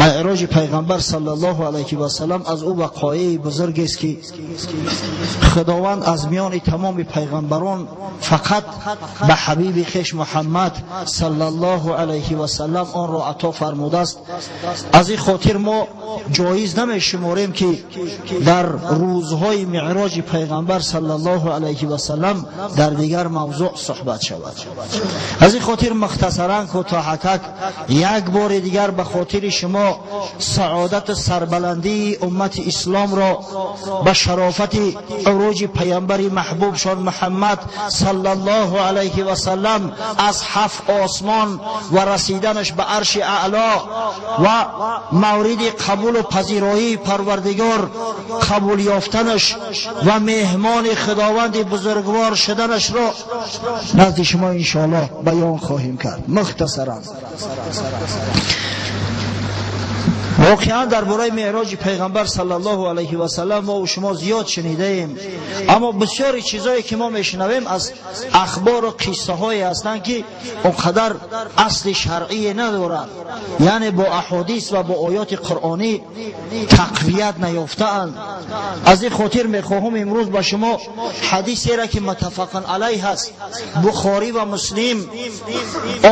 Меъроҷи Пайғамбар саллаллоҳу алайҳи васаллам аз ӯ вақоеи бузургест, ки Худованд аз миёни тамоми пайғамбарон фақат ба ҳабиби хеш Муҳаммад саллаллоҳу алайҳи васаллам онро ато фармудааст. Аз ин хотир мо ҷоиз намешуморем, ки дар рӯзҳои меъроҷи Пайғамбар саллаллоҳу алайҳи васаллам дар дигар мавзӯъ суҳбат шавад. Аз ин хотир мухтасаран, кӯтоҳакак, як бори дигар ба хотири шумо саодату сарбаландии уммати исломро ба шарофати уруҷи паямбари маҳбубшон Муҳаммад саллаллоҳу алайҳи васаллам аз ҳафт осмон ва расиданаш ба арши аъло ва мавриди қабулу пазироии Парвардигор қабул ёфтанаш ва меҳмони Худованди бузургвор шуданашро назди шумо иншоаллоҳ баён хоҳем кард мухтасаран. Воқеан, дар бораи меъроҷи Пайғамбар саллаллоҳу алайҳи васаллам мо шумо зиёд шунидаем, аммо бисёри чизое, ки мо мешунавем, аз ахбору қиссаҳое ҳастанд, ки он қадар асли шаръие надоранд, яъне бо аҳодис ва бо оёти қуръонӣ тақвият наёфтаанд. Аз ин хотир мехоҳам имрӯз ба шумо ҳадисеро, ки муттафақан алайҳ аст, Бухорӣ ва Муслим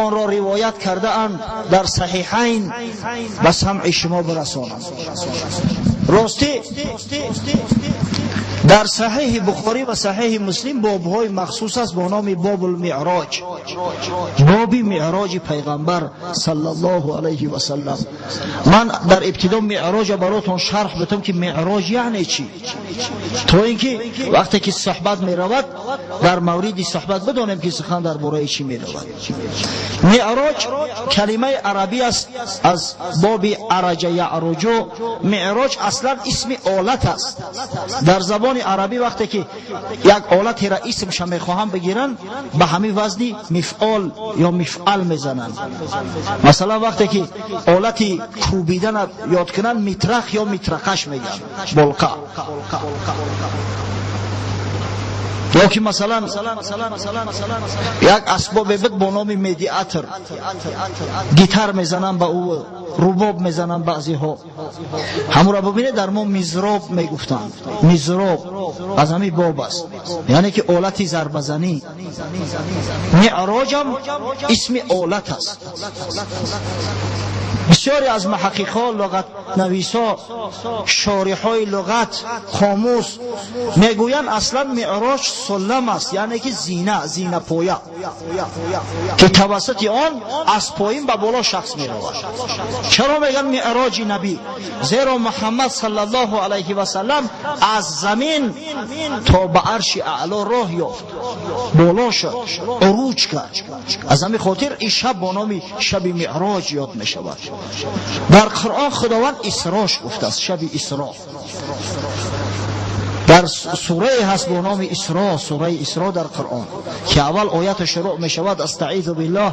онро ривоят кардаанд дар Саҳиҳайн, ба самъи шумо برسانم. Ростӣ, дар Саҳиҳи Бухорӣ ва Саҳиҳи Муслим бобҳои махсус аст бо номи Бобулмеъроҷ, боби меъроҷи Пайғамбар саллаллоҳу алайҳи васаллам. Ман дар ибтидо меъроҷа баротон шарҳ битам, ки меъроҷ яъне чӣ, то ин ки вақте ки суҳбат меравад, дар мавриди суҳбат бидонем, ки сухан дар бораи чӣ меравад. Меъроҷ калимаи арабӣ аст аз боби араҷа яъруҷу. Меъроҷ аслан исми олат аст. Дар забони арабӣ вақте ки як олатеро исмша мехоҳанд бигиранд, ба ҳамин вазни мифъол ё мифъал мезананд. Масалан, вақте ки олати кӯбидана ёд кунанд, митрах ё митрақаш мегӯянд, болқа. Ё ки масалан як асбобе буд бо номи медиатр, гитар мезананд ба ӯ, рубоб мезананд баъзеҳо, ҳамура бубинед, дар мо мизроб мегуфтанд. Мизроб аз ҳамин боб аст, яъне ки олати зарбазанӣ. Меъроҷам исми олат аст. Бисёре аз муҳаққиқҳо, луғатнависо, шориҳои луғат, қомус мегӯянд, аслан меъроҷ суллам аст, яъне ки зина, зинапоя, ки тавассути он аз поин ба боло шахс меравад. Чаро мегӯянд меъроҷи набӣ? Зеро Муҳаммад саллаллоҳу алайҳи васаллам аз замин то ба арши аъло роҳ ёфт, боло шуд, уруҷ кард. Аз ҳамин хотир ин шаб бо номи шаби меъроҷ ёд мешавад. Дар Қуръон Худованд Исрош гуфтааст, шаби Исро. Дар сурае ҳаст бо номи Исро, сураи Исро дар Қуръон, ки аввал оята шурӯъ мешавад: астаизу биллоҳ,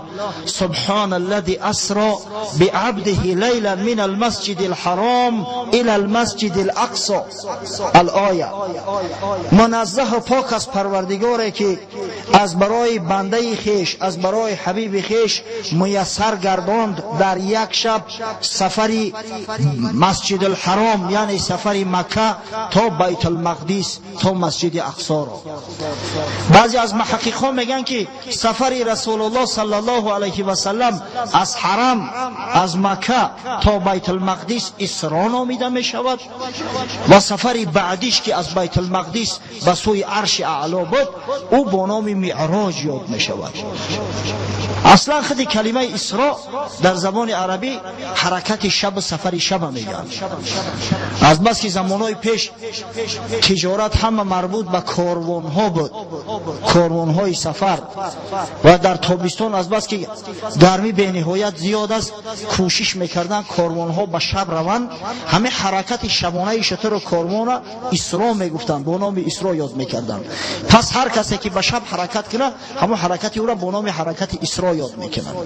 субҳана аллади асро биабдиҳи лайлан мин алмасҷиди алҳаром ила алмасҷиди алақсо, алоя. Муназзаҳу пок аст Парвардигоре, ки аз барои бандаи хеш, аз барои ҳабиби хеш муяссар гардонд дар як шаб сафари Масҷидулҳаром, яъне сафари Макка, то Байтулмақдис, то Масҷиди Ақсоро. Баъзе аз муҳаққиқҳо мегӯянд, ки сафари Расулуллоҳ саллаллоҳу алайҳи васаллам аз ҳарам, аз Макка то Байтулмақдис Исро номида мешавад ва сафари баъдиш, ки аз Байтулмақдис ба сӯи арши аъло буд, ӯ бо номи Меъроҷ ёд мешавад. Аслан худи калимаи Исро дар забони арабӣ ҳаракати шабу сафари шаба мегӯянд. Аз бас ки замонҳои пеш тиҷорат ҳама марбут ба корвонҳо буд, корвонҳои сафар, ва дар тобистон аз бас ки гармӣ бениҳоят зиёд аст, кӯшиш мекарданд корвонҳо ба шаб раванд, ҳамин ҳаракати шабонаи шутуру корвона Исро мегуфтанд, бо номи Исро ёд мекарданд. Пас ҳар касе ки ба шаб ҳаракат кунад, ҳамон ҳаракати ӯро бо номи ҳаракати Исро ёд мекунанд.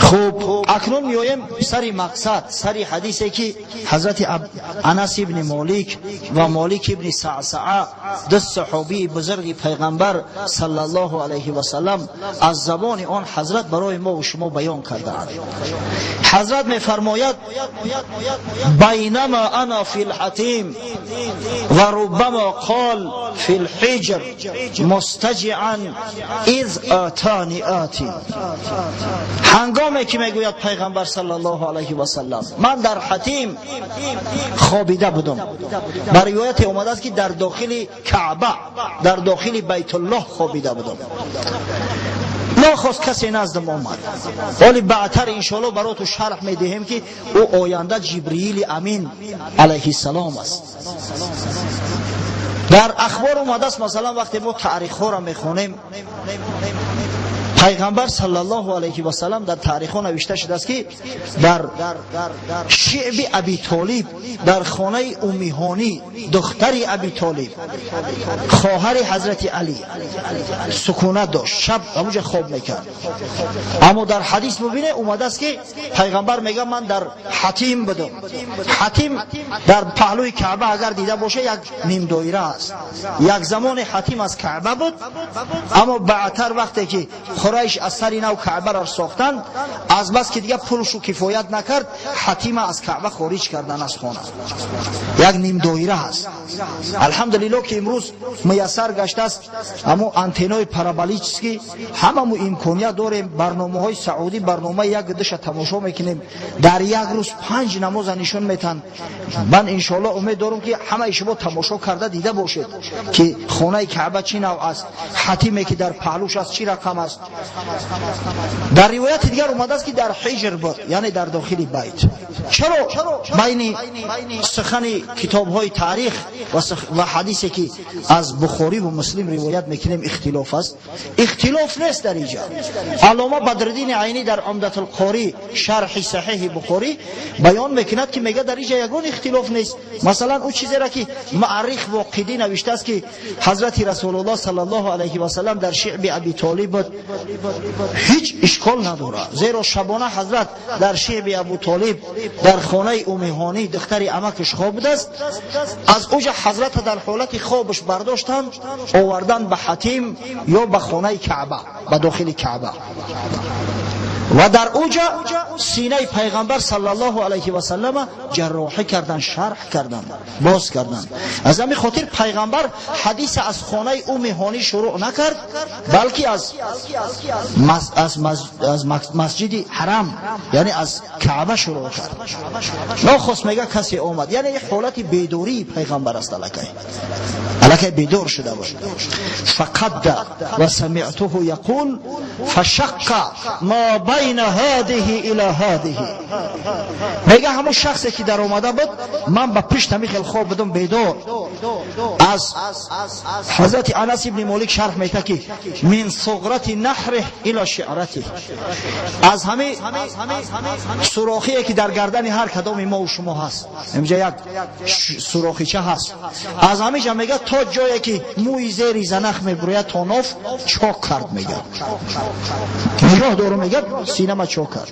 Хуб, акнун меоем сари мақсад, сари ҳадисе ки ҳазрати Анас ибни Молик ва Молик ибни Саъсаа, ду саҳобии бузурги пайғамбар саллаллоҳу алайҳи васаллам, аз забони он ҳазрат барои мо ва шумо баён кардаанд. Ҳазрат мефармояд: байнама ана фи лҳатим ва руббама қол фи лҳиҷр мустаҷиан из атани атин. Ҳангоме ки мегӯяд пайғамбар саллаллоҳу алайҳи васаллам, ман дар Ҳатим хобида будам. Ба ривояте омадааст, ки дар дохили Каъба, дар дохили Байтуллоҳ хобида будам. Нохост касе наздам омад. Ҳоли баъдтар иншоалло бароту шарҳ медиҳем, ки ӯ оянда Ҷибриили Амин алайҳиссалом аст. Дар ахбор омадааст, масалан, вақте мо таърихҳоро мехонем, пайғамбар саллаллоҳу алайҳи васаллам, дар таърихҳо навишта шудааст, ки дар шиъби Абитолиб, дар хонаи Уммиҳонӣ, духтари Абитолиб, хоҳари ҳазрати Алӣ, сукунат дошт, шаб ҳамуҷа хоб мекард. Аммо дар ҳадис мубине омадааст, ки пайғамбар мега: ман дар Ҳатим будам. Ҳатим дар паҳлӯи Каъба, агар дида боша, як нимдоира аст. Як замоне Ҳатим аз Каъба буд, аммо баъдтар, вақте ки Қурайш аз сари нав Каъбаро сохтанд, аз бас ки дига пулшу кифоят накард, Ҳатима аз Каъба хориҷ кардан, аз хона. Як нимдоира ҳаст. Алҳамдулилло, ки имрӯз муяссар гаштааст ҳамо антеннои параболический, ҳамамо имконият дорем. Барномаҳои саудӣ, барномаи як душа тамошо мекунем, дар як рӯз панҷ намоза нишон метаҳанд. Ман иншоалло умед дорам, ки ҳамаи шумо тамошо карда дида бошед, ки хонаи Каъба чӣ навъ аст, Ҳатиме ки дар паҳлӯш аст, чӣ рақам аст. Дар ривояти дигар омадааст, ки дар Ҳиҷр буд, яъне дар дохили байт. Чаро байни сухани китобҳои таърих ва ҳадисе, ки аз Бухориву Муслим ривоят мекунем, ихтилоф аст? Ихтилоф нест дар инҷа. Аллома Бадриддини Айнӣ дар Умдатулқорӣ, шарҳи Саҳиҳи Бухорӣ, баён мекунад, ки мега, дар инҷа ягон ихтилоф нест. Масалан, ӯ чизеро, ки муаррих Воқидӣ навиштааст, ки ҳазрати Расулуллоҳ саллаллоҳу алайҳи васаллам дар шиъби Абитолиб буд, ҳеҷ ишкол надорад, зеро шабона ҳазрат дар шиъби Абутолиб, дар хонаи Умиҳонӣ, духтари амакаш, хоб будааст. Аз уҷа ҳазрата дар ҳолати хобаш бардоштанд, оварданд ба Ҳатим ё ба хонаи Каъба, ба дохили Каъба, ва дар уҷа синаи пайғамбар саллаллоҳу алайҳи васаллама ҷарроҳӣ карданд, шарҳ карданд, боз карданд. Аз ҳамин хотир пайғамбар ҳадиса аз хонаи Уммиҳонӣ шурӯъ накард, балки аз масҷиди Ҳарам, яъне аз Каъба шурӯъ кард. Нохост, мега, касе омад, яъне ҳолати бедории пайғамбар аст, аллакай бедор шуда буд. Фақадда ва самиътуҳу яқул фашаққа ма байна ҳадиҳи ила ҳадиҳи. Мега, ҳамон шахсе, ки даромада буд, ман ба пишт ҳамин хел хоб будам, бедор. Аз ҳазрати Анас ибни Молик шарҳ мета, ки мин суғрати наҳрих ила шиъратих, аз ҳамин сурохие, ки дар гардани ҳар кадоми мо ва шумо ҳаст, инҷа як сурохича ҳаст, аз ҳаминҷа, мега, то ҷое ки мӯи зери занах мебурӯяд, то ноф чок кард. Мега, нигоҳ дору, мега, синама чок кард.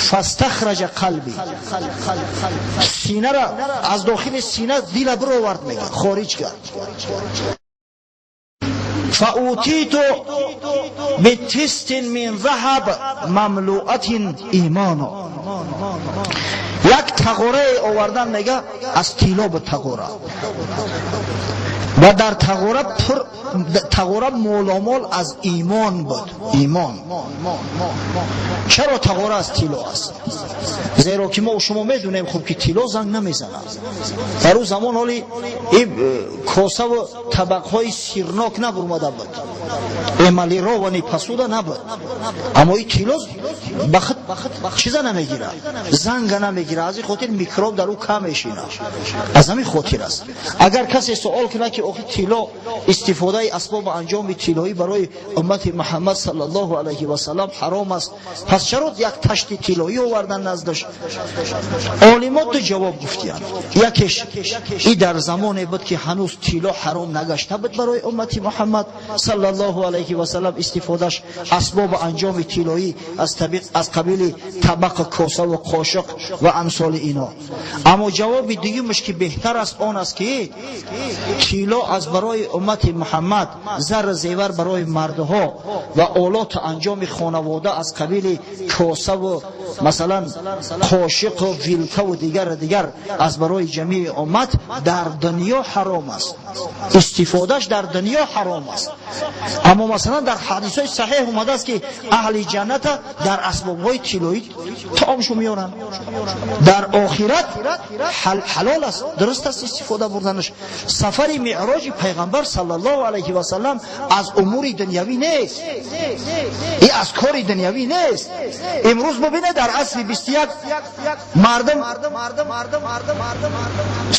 Фастахраҷа қалби, синара аз дохили сина дила бировард, мега, хориҷ кард. فأوتيت بتست من ذهب مملوءة إيمانا. Як тағорае овардан, мега, аз тилло буд тағора, ва дар тағора пур, тағора моломол аз имон буд, имон. Чаро тағора аз тилло аст? Зеро ки мо шумо медунем хуб, ки тилло занг намезанад. Дар ӯ замон ҳоли косаву табақҳои сирнок набурмада буд, эмалированный посуда набуд, аммо и тилло ба худ чиза намегирад, занга намегирад. Аз ин хотир микроб дар ӯ кам мешинад, аз ҳамин хотир аст. Агар касе суол кунад, ки охи тилло, истифодаи асбоби анҷоми тиллоӣ барои уммати Муҳаммад саллаллоҳу алайҳи васаллам ҳаром аст, пас чаро як ташти тиллоӣ овардан наздаш? Олимот ду ҷавоб гуфтиянд. Якеш, и дар замоне буд, ки ҳанӯз тилло ҳаром нагашта буд барои уммати Муҳаммад саллаллоҳу алайҳи васаллам истифодаш, асбоби анҷоми тиллоӣ аз қабили. қабили табақ, коса ва қошиқ ва амсоли ино. Аммо ҷавоби дуюмаш, ки беҳтар аст, он аст, ки тилло аз барои уммати Муҳаммад, зар зевар барои мардҳо ва олоти анҷоми хонавода аз қабили косаву масалан қошиқу вилкаву дигар аз барои ҷамъи уммат дар дунё ҳаром аст, истифодаш дар дунё ҳаром аст. Аммо масалан дар ҳадисҳои саҳеҳ омадааст, ки аҳли ҷанната дар асбобҳои тиллоӣ таомшо меоранд. Дар охират ҳалол аст, дуруст аст истифода бурданаш. Сафари меъроҷи пайғамбар саллаллоҳу алайҳи васаллам аз умури дунявӣ нест, и аз кори дунявӣ нест. Имрӯз бубинед, дар асри 21 мардум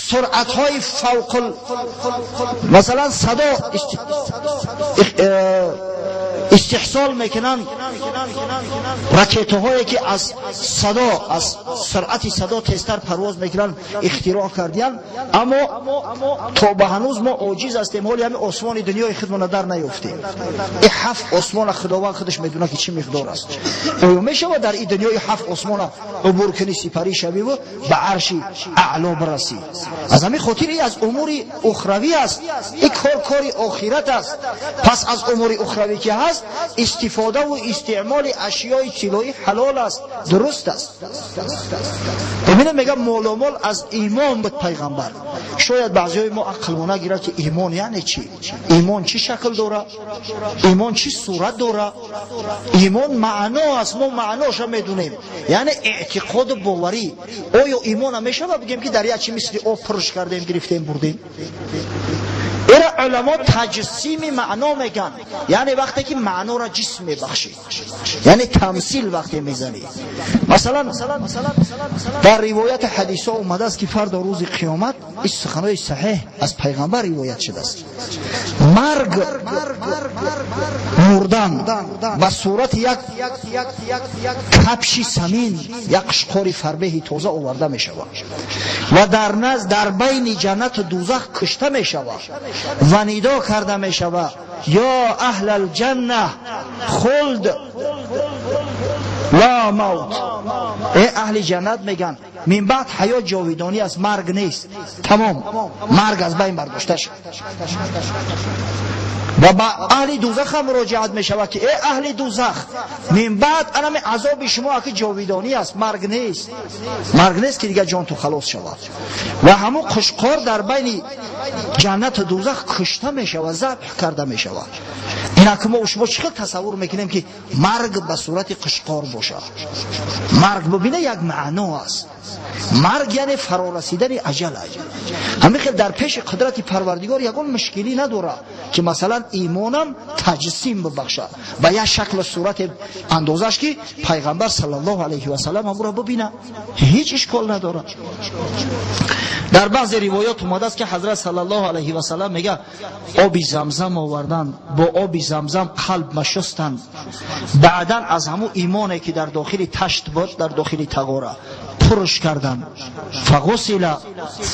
суръатҳои фавқул, масалан, садо истеҳсол мекунанд, ракетаҳое, ки аз садо, аз суръати садо тезтар парвоз мекунанд, ихтироъ кардиянд. Аммо то ба ҳанӯз мо оҷиз ҳастем, ҳоли ҳамин осмони дунёи худмона дар наёфтем. И ҳафт осмона Худованд худаш медонад, ки чӣ миқдор аст. Оё мешавад дар ин дунёи ҳафт осмона убур кунӣ, сипарӣ шавиву ба арши аъло бирасӣ? Аз ҳамин хотир и аз умури ухравӣ аст, и кор кори охират аст. Пас аз умури ухравӣ ки ҳаст, истифодаву истеъмоли ашёи тиллоӣ ҳалол аст, дуруст аст. Бибинед, мегам, моломол аз имон буд пайғамбар. Шояд баъзиҳои мо ақлмо нагирад, ки имон яъне чӣ, имон чӣ шакл дора, имон чӣ сурат дора. Имон маъно аст, мо маъноша медунем, яъне эътиқоду боварӣ. Оё имона мешавад бигем, ки дар як чи мисли об пурш кардем, гирифтем, бурдем? Эра уламо таҷсими маъно меган, яъне вақте ки маънора ҷисм мебахшӣ, яъне тамсил вақте мезанӣ. Масалан, дар ривояти ҳадисҳо омадааст, ки фардо рӯзи қиёмат, ин суханои саҳеҳ аз пайғамбар ривоят шудааст, марг, мурдан ба сурати як кабши самин, як қушқори фарбеҳи тоза оварда мешавад ва дар назд, дар байни ҷаннату дузах кушта мешавад ва нидо карда мешавад: «Ё аҳла алҷанна, хулд ла мавт». Э аҳли ҷаннат, меган, мин баъд ҳаёт ҷовидонӣ аст, марг нест, тамом, марг аз байн бардошта шуд. Ва ба аҳли дузах ҳам муроҷиат мешавад, ки э аҳли дузах, мин баъд анами азоби шумо аки ҷовидонӣ аст, марг нест, марг нест, ки дигар ҷон ту халос шавад. Ва ҳамун қушқор дар байни ҷаннату дузах кушта мешавад, забҳ карда мешавад. Инак мо шумо чӣ хел тасаввур мекунем, ки марг ба сурати қушқор бошад? Марг, бубина, як маъно аст. Марг яъне фарорасидани аҷал. Ҳамин хел дар пеши қудрати Парвардигор ягон мушкилӣ надорад, ки масалан имонам таҷсим бибахшад, ба як шаклу сурате андозаш, ки пайғамбар саллаллоҳу алайҳи васаллам ҳамуро бибина, ҳеҷ ишкол надорад. Дар баъзе ривоят омадааст, ки ҳазрат саллаллоҳу алайҳи васаллам мега, оби замзам овардан, бо оби замзам қалб машустанд, баъдан аз ҳамун имоне, ки дар дохили ташт буд, дар дохили тағора, пурш карданд. Фағусила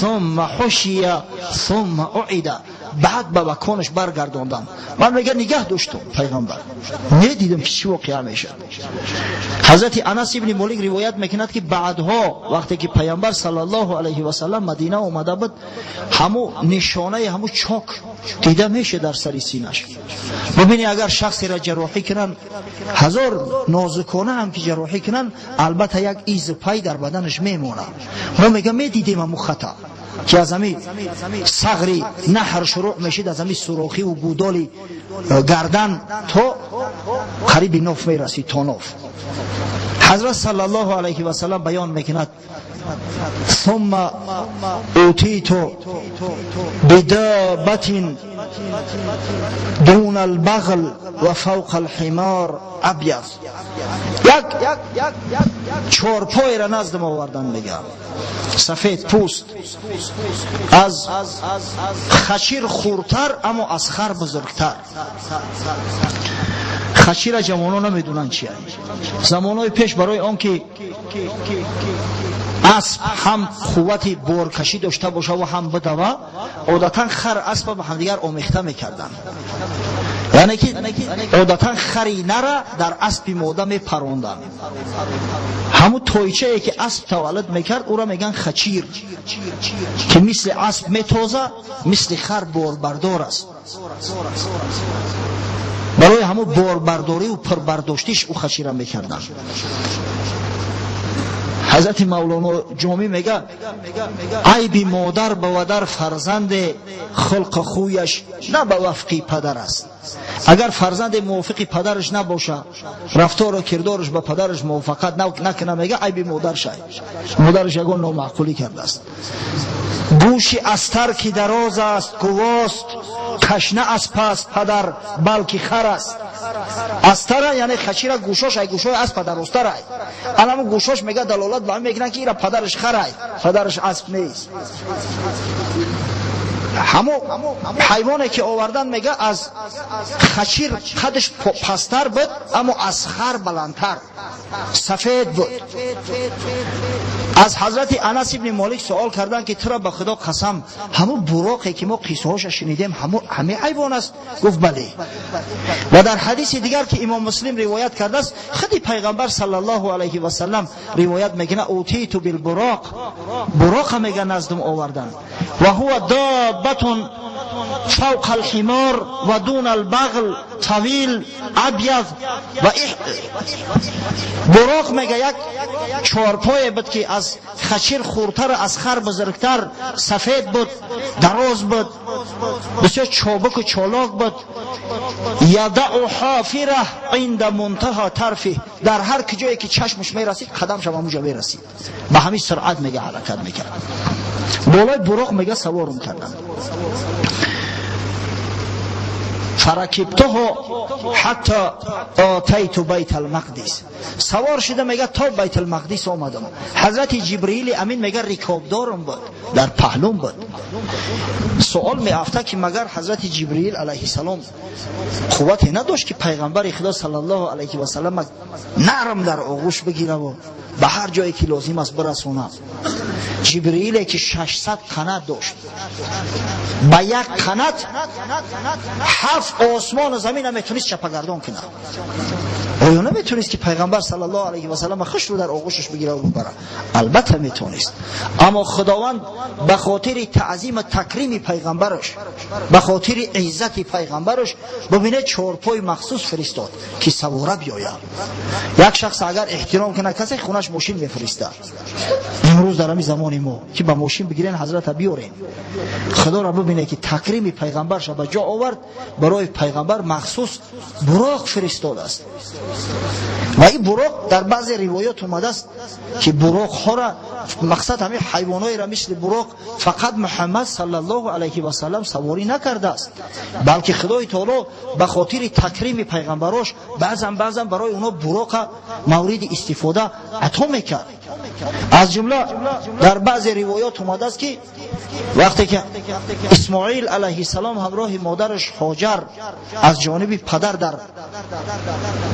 сумма ҳушия сумма уида, баъд ба маконаш баргардонданд. Ман, мега, нигаҳ доштум пайғамбар, медидам, ки чӣ воқеа мешавад. Ҳазрати Анас ибни Молик ривоят мекунад, ки баъдҳо, вақте ки пайғамбар саллаллоҳу алайҳи васаллам Мадина омада буд, ҳаму нишонаи ҳаму чок дида мешед дар сари синаш. Бубини, агар шахсеро ҷарроҳӣ кунанд, ҳазор нозукона ҳам ки ҷарроҳӣ кунанд, албатта як изи пай дар баданаш мемонад. Мо, мега, медидем ҳаму хата, ки аз ҳами сағри наҳр шурӯъ мешид, аз ҳами сурохиву гудоли гардан то қариби ноф мерасид, то ноф. Ҳазрат саллаллоҳу алайҳи васаллам баён мекунад: «Сумма утиту бидабатин дуна албағл ва фавқа алҳимор абяз». Як чорпоеро наздам овардан, мегӯям, сафед пӯст, аз хачир хурдтар, аммо аз хар бузургтар. Хачира ҷавонон намедонанд чи. Замонҳои пеш барои он ки асп ҳам қуввати боркашӣ дошта боша ва ҳам бидава, одатан хар, аспа ба ҳамдигар омехта мекарданд. Яъне Яъне ки одатан хари нара дар аспи мода мепаронданд. Ҳамун тойчае ки асп таваллуд мекард, ӯро мегӯянд хачир, ки мисли асп метоза, мисли хар борбардор аст. Барои ҳамун борбардориву пурбардоштиш ӯ хачира мекарданд. Ҳазрати Мавлоно Ҷомӣ мега: айби модар ба вадар фарзанде хулқу хӯяш на ба вафқи падар аст. Агар фарзанде мувофиқи падараш набоша, рафтору кирдораш ба падараш мувофиқат накуна, мега айби модаршай, модараш ягон номаъқулӣ кардааст. Гӯши астар ки дароз аст гувост, кашна асп аст падар, балки хар аст. Астара, яъне хачира, гӯшош ай гӯшои аспа дарозтарай. Анамо гӯшош, мега, далолат ба ҳам мекунанд, ки ира падараш харай, падараш асп нест. Ҳамо ҳайвоне ки овардан, мега, аз хачир қадш пасттар буд, аммо аз хар баландтар, сафед буд. Аз ҳазрати Анас ибни Молик суол карданд, ки тура ба Худо қасам, ҳамун буроқе ки мо қиссаҳоша шунидем, ҳаме ҳайвон аст? Гуфт: бале. Ва дар ҳадиси дигар, ки имом Муслим ривоят кардааст, худи пайғамбар саллаллоҳу алайҳи васалам ривоят мекунад: أتيت بالبراق, буроқа, мега, наздум оварданд. وهو دابة فوق الحمار ودون البغل طويل أبيض. Ва буроқ, мега, як чорпое буд, ки аз хачир хурдтар, аз хар бузургтар, сафед буд, дароз буд, бисёр чобуку чолок буд. يضع حافره عند منتهى طرفه. Дар ҳар куҷое ки чашмаш мерасид, қадамшам ҳамуҷо мерасид. Ба ҳамин суръат, мега, ҳаракат мекард. Болои буроқ, мега, саворум карданд. فركبته حتى أتيت بيت المقدس. Савор шуда, мега, то Байтулмақдис омадам. Ҳазрати Ҷибриили Амин, мега, рикобдорум буд, дар паҳлум буд. Суол меафта, ки магар ҳазрати Ҷибриил алайҳиссалом қуввате надошт, ки пайғамбари Худо саллаллоҳу алайҳи васаллам нарм дар оғӯш бигираву ба ҳар ҷое ки лозим аст бирасонад? Ҷибрииле ки 600 қанат дошт, ба як қанат ҳафт осмону замина метонист чапагардон кунад, оё наметонист, ки пайғамбар саллаллоҳу алайҳи васаллам хушрӯ дар оғӯшаш бигирад бубара? Албатта метонист, аммо Худованд ба хотири таъзиму такрими пайғамбараш, ба хотири иззати пайғамбараш, бубинед, чорпои махсус фиристод, ки савора биёяд. Як шахс агар эҳтиром кунад, касе хунаш мошин мефиристад. Имрӯз дар ҳамин замони мо, ки ба мошин бигирен, ҳазрата биёрен. Худоро бубинед, ки такрими пайғамбарша ба ҷо овард, барои пайғамбар махсус буроқ фиристодааст. Ва ин буроқ, дар баъзе ривоят омадааст, ки буроқҳоро, мақсад ҳамин ҳайвонҳоеро мисли буроқ, фақат Муҳаммад саллаллоҳу алайҳи васалам саворӣ накардааст, балки Худои Таоло ба хотири такрими пайғамбарош баъзан баъзан барои онҳо буроқа мавриди истифода ато мекард. Аз ҷумла дар баъзе ривоят омадааст, ки вақте ки Исмоил алайҳиссалом ҳамроҳи модараш Ҳоҷар аз ҷониби падар дар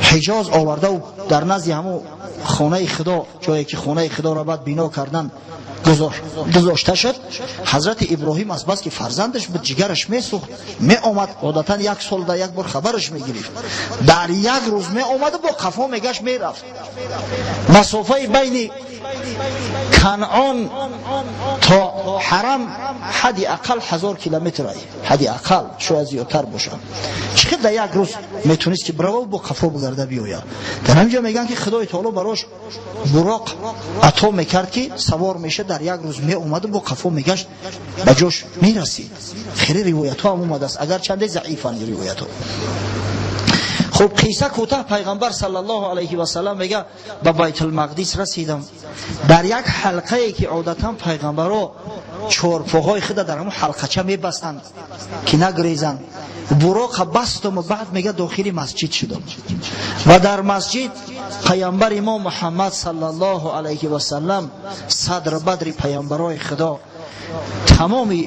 Ҳиҷоз овардаву дар назди ҳамун хонаи Худо, ҷое ки хонаи Худоро баъд бино кардан, гузошта шуд, ҳазрати Иброҳим аз бас ки фарзандаш буд, ҷигараш месӯхт, меомад. Одатан як сол дар як бор хабараш мегирифт. Дар як рӯз меомаду бо қафо мегашт, мерафт. Масофаи байни Канъон то ҳарам ҳадди ақал 1000 километр, ҳадди ақал, шояд зиёдтар бошад. Чӣ хел дар як рӯз метонист, ки бираву бо қафо бигарда биёяд? Дар ҳамин ҷо мегӯянд, ки Худои Таоло барош буроқ ато мекард, ки савор мешад, дар як рӯз меомаду бо қафо мегашт, ба ҷош мерасид. Хеле ривоятҳо ҳам омадааст, агарчанде заифанд ривоятҳо. Хуб, қисса кӯтаҳ. Пайғамбар саллаллоҳу алайҳи васалам мега: ба Байтулмақдис расидам. Дар як ҳалқае, ки одатан пайғамбаро чорпоҳои худа дар ҳамун ҳалқача мебастанд, ки нагрезанд, буроқа бастуму баъд, мега, дохили масҷид шудам. Ва дар масҷид пайғамбари мо Муҳаммад саллаллоҳу алайҳи васалам, садр бадри пайғамбарои Худо. Тамоми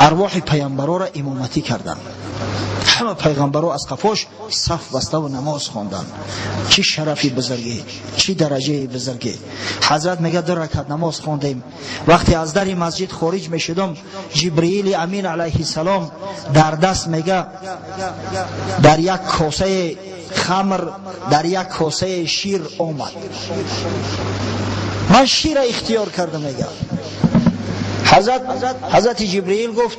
арвоҳи паямбарора имоматӣ карданд. Ҳама пайғамбаро аз қафош саф баста ва намоз хонданд. Чӣ шарафи бузургӣ, чӣ дараҷаи бузургӣ! Ҳазрат мега, 2 ракат намоз хондем. Вақте аз дари масҷид хориҷ мешудам, Ҷибриили Амин алайҳиссалом дар даст мега дар як косаи хамр, дар як косаи шир омад. Ман шира ихтиёр кардам, мега. Ҳазрати Ҷибриил гуфт: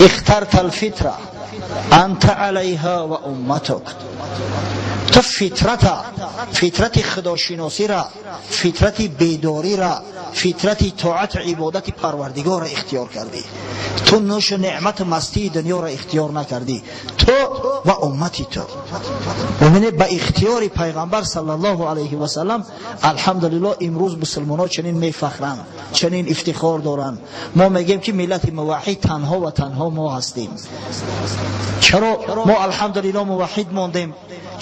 ихтарта алфитра анта алайҳа ва умматук. Ту фитрата, фитрати худошиносира, фитрати бедорира, фитрати тоату ибодати Парвардигорро ихтиёр кардӣ. Ту нӯшу неъмату мастии дунёро ихтиёр накардӣ, ту ва уммати ту. Бубинед, ба ихтиёри пайғамбар саллаллоҳу алайҳи васаллам, алҳамдулиллоҳ, имрӯз мусулмонҳо чунин мефахранд, чунин ифтихор доранд. Мо мегӯем, ки миллати муваҳҳид танҳо ва танҳо мо ҳастем. Чаро мо, алҳамдулиллоҳ, муваҳҳид мондем?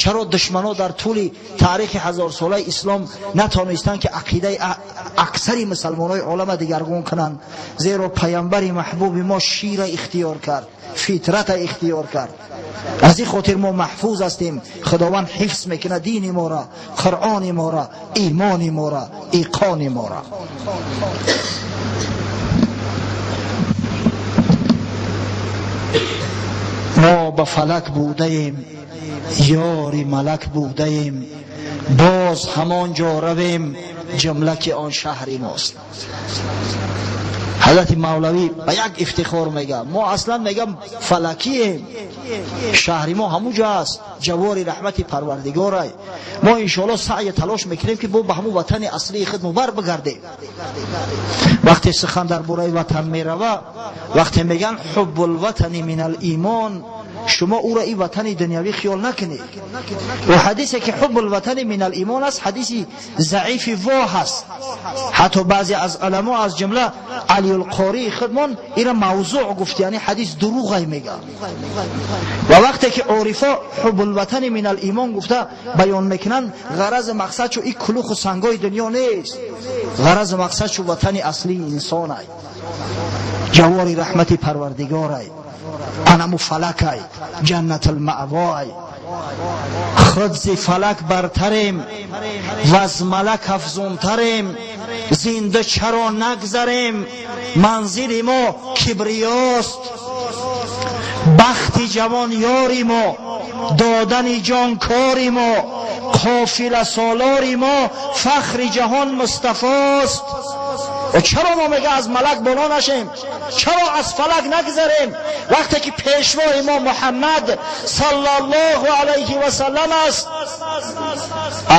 Чаро душманҳо дар тӯли таърихи ҳазорсолаи ислом натонистанд, ки ақидаи аксари мусалмонҳои олама дигаргун кунанд? Зеро паямбари маҳбуби мо шира ихтиёр кард, фитрата ихтиёр кард. Аз ин хотир мо маҳфуз ҳастем. Худованд ҳифз мекунад дини моро, Қуръони моро, имони моро, иқони моро. Мо ба фалак будаем, ёри малак будаем, боз ҳамон ҷо равем, ҷумла ки он шаҳри мост. Ҳазрати Мавлавӣ ба як ифтихор мега, мо аслан мегам фалакием, шаҳри мо ҳамун ҷо аст, ҷавори раҳмати Парвардигорай. Мо иншоалло саъю талош мекунем, ки бо ба ҳамун ватани аслии худ мубар бигардем. Вақте сухан дар бораи ватан мерава, вақте меган ҳуббулватани мин алимон, шумо ӯро ин ватани дунявӣ хиёл накунед. Ва ҳадисе ки ҳуббулватани мин алимон аст, ҳадиси заифи воҳ аст. Ҳатто баъзе аз уламо, аз ҷумла Алиулқории худмон, ира мавзӯъ гуфт, яъне ҳадис дурӯғай мега. Ва вақте ки орифо ҳуббулватани мин алимон гуфта баён мекунанд, ғаразу мақсад чу ин кулуху сангои дунё нест, ғаразу мақсад чу ватани аслии инсонай, ҷавори раҳмати Парвардигорай, анаму фалакай, ҷаннатулмаъвой. Худ зи фалак бартарем, ваз малак афзунтарем, зинда чаро нагзарем, манзили мо кибриёст. Бахти ҷавон ёри мо, додани ҷон кори мо, қофила солори мо, фахри ҷаҳон Мустафост. Ва чаро мо мега аз малак боло нашем? Чаро аз фалак нагзарем, вақте ки пешвои мо Муҳаммад саллаллоҳу алайҳи васаллам аст?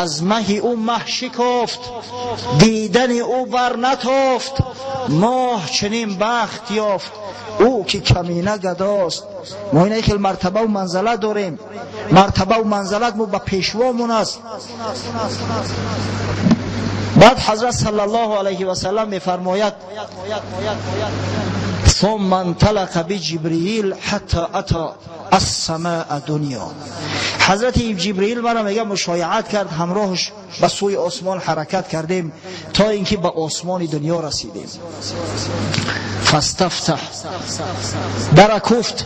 Аз маҳи ӯ маҳ шикофт, дидани ӯ бар натофт, моҳ чунин бахт ёфт, ӯ ки камина гадост. Мо ина хел мартабаву манзалат дорем, мартабаву манзалат мо ба пешвомон аст. Баъд ҳазрат саллаллоҳу алайҳи васаллам мефармояд: ثم انطلق بجبريل حتى أتى السماء دنیا. حضرت جبرئیل مرا میگه مشایعت کرد، همراهش به سوی آسمان حرکت کردیم تا اینکه به آسمان دنیا رسیدیم. فاستفتح، در کوفت.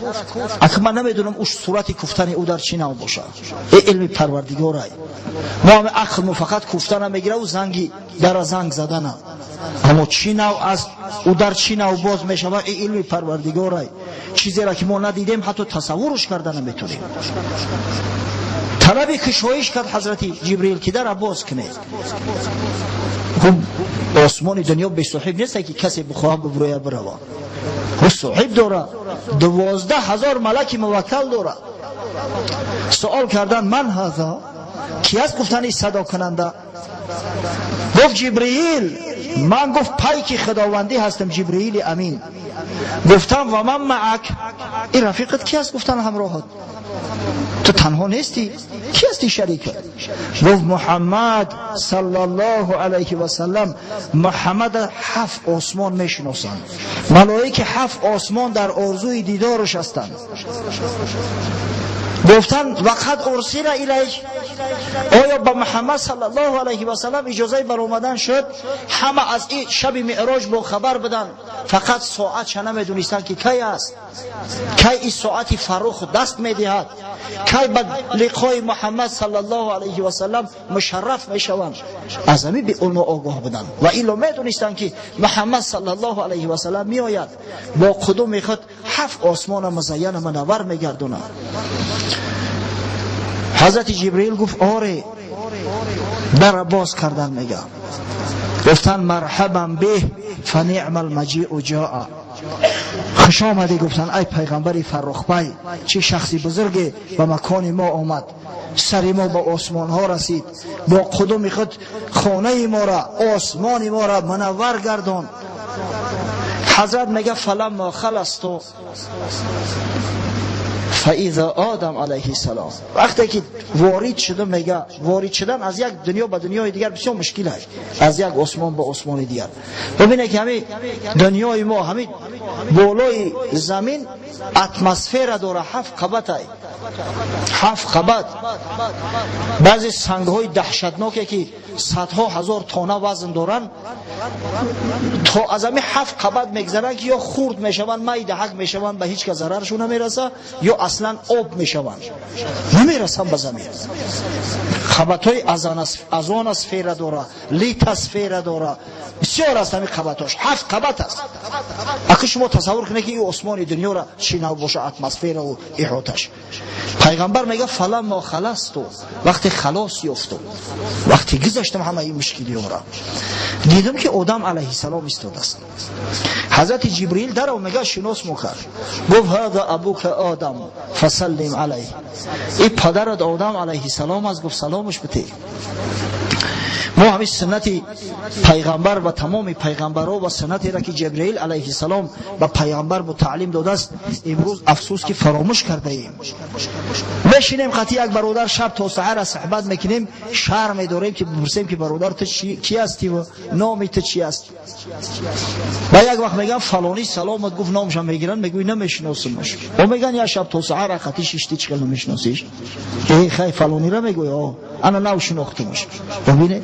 اگه من نمیدونم او صورت کوفتن او در چی نوع باشد، ای علم پروردگارای. ما هم عقل مو فقط کوفتن میگیره و زنگی در زنگ زدن، اما چی نوع است او در چی نوع باز میشود، ای علم پروردگارای. چیزی را که ما ندیدیم، حتی تصورش کرده نمیتونیم. طلب کشایش کرد حضرت جبریل که در باز کنید. خب آسمان دنیا به صاحب نیست که کسی بخواه ببروید برود، خب صاحب داره، 12,000 ملک موکل داره. سوال کردن من هذا، کی است گفتن این صدا کننده؟ گفت جبرئیل. من گفت پیک خداوندی هستم، جبرئیل امین. گفتم و من معک، این رفیقت کی است؟ گفتن همراهت، تو تنها نیستی، کی هستی شریکت؟ گفت محمد صلی الله علیه و سلم. محمد 7 آسمان میشناسند، ملائک 7 آسمان در آرزوی دیدارش هستند. گفتن وقد ارسل الیک، Оё ба Муҳаммад саллаллоҳу алайҳи васаллам иҷозаи баромадан шуд? Ҳама аз ин шаби меъроҷ бохабар буданд, фақат соатша намедонистанд ки кай аст, кай ин соати фаррух даст медиҳад, кай ба лиқои Муҳаммад саллаллоҳу алайҳи васаллам мушарраф мешаванд. Аз ҳамин онҳо огоҳ буданд ва илло медонистанд ки Муҳаммад саллаллоҳу алайҳи васаллам меояд, бо қудуми худ ҳафт осмона музайяна мунаввар мегардонад. Ҳазрати Ҷибраил гуфт оре, дара боз кардан мегам. Гуфтанд марҳабан биҳ фаниъма алмаҷиу ҷоа. Хуш омадӣ, гуфтанд, ай пайғамбари фаррухпай, чӣ шахси бузурге ба макони мо омад, сари мо ба осмонҳо расид, бо қудуми худ хонаи мора, осмони мора мунаввар гардон. Ҳазрат мега фаламма халасту фаиза Одам алайҳиссалом. Вақте ки ворид шудам, мега ворид шудан аз як дунё ба дунёи дигар бисёр мушкил аст, аз як осмон ба осмони дигар. Бибинед ки ҳамин дунёи мо, ҳамин болои замин атмосфера дора, ҳафт қабатай, ҳафт қабат. Баъзе сангҳои даҳшатноке ки садҳо ҳазор тона вазн доранд, то аз ҳамин ҳафт қабат мегзаранд ки ё хурд мешаванд, майдаҳак мешаванд, ба ҳеҷ кас зараршон намераса, ё аслан об мешаванд, намерасанд ба замин. Қабатҳои озоносфера дора, литосфера дора, бисёр аст ҳамин қабатҳош, ҳафт қабат аст. Аки шумо тасаввур кунед ки ин осмони дунёра чӣ нав боша, атмосфераву иҳоташ. Пайғамбар мега фаламма халасту, вақте халос ёфтум, вақте гузаштам ҳамаи ин мушкилиёра, дидам ки Одам алайҳиссалом истодааст. Ҳазрати Ҷибриил дарав мега шинос мо кард, гуфт ҳаза абука Одам фасаллим алайҳ, ин падарат Одам алайҳиссалом аст, гуфт саломаш бите. Мо ҳамин суннати пайғамбар ва тамоми пайғамбарҳо ва суннатеро ки Ҷабраил алайҳиссалом ба пайғамбар бо таълим додааст, имрӯз афсӯс ки фаромӯш кардаем. Мешинем қати як бародар шаб то саҳара суҳбат мекунем, шарм медорем ки бипурсем ки бародар ту ки ҳастӣ ва номи ту чи аст. Ба як вақт мегӯям фалонӣ саломат, гуфт номашам мегиранд, мегӯй намешиносимаш. О мегӯянд як шаб то саҳара қати шишти, чӣ хел намешиносиш? Э хай фалониро мегӯй, о ана нав шинохтумаш. Бибинед,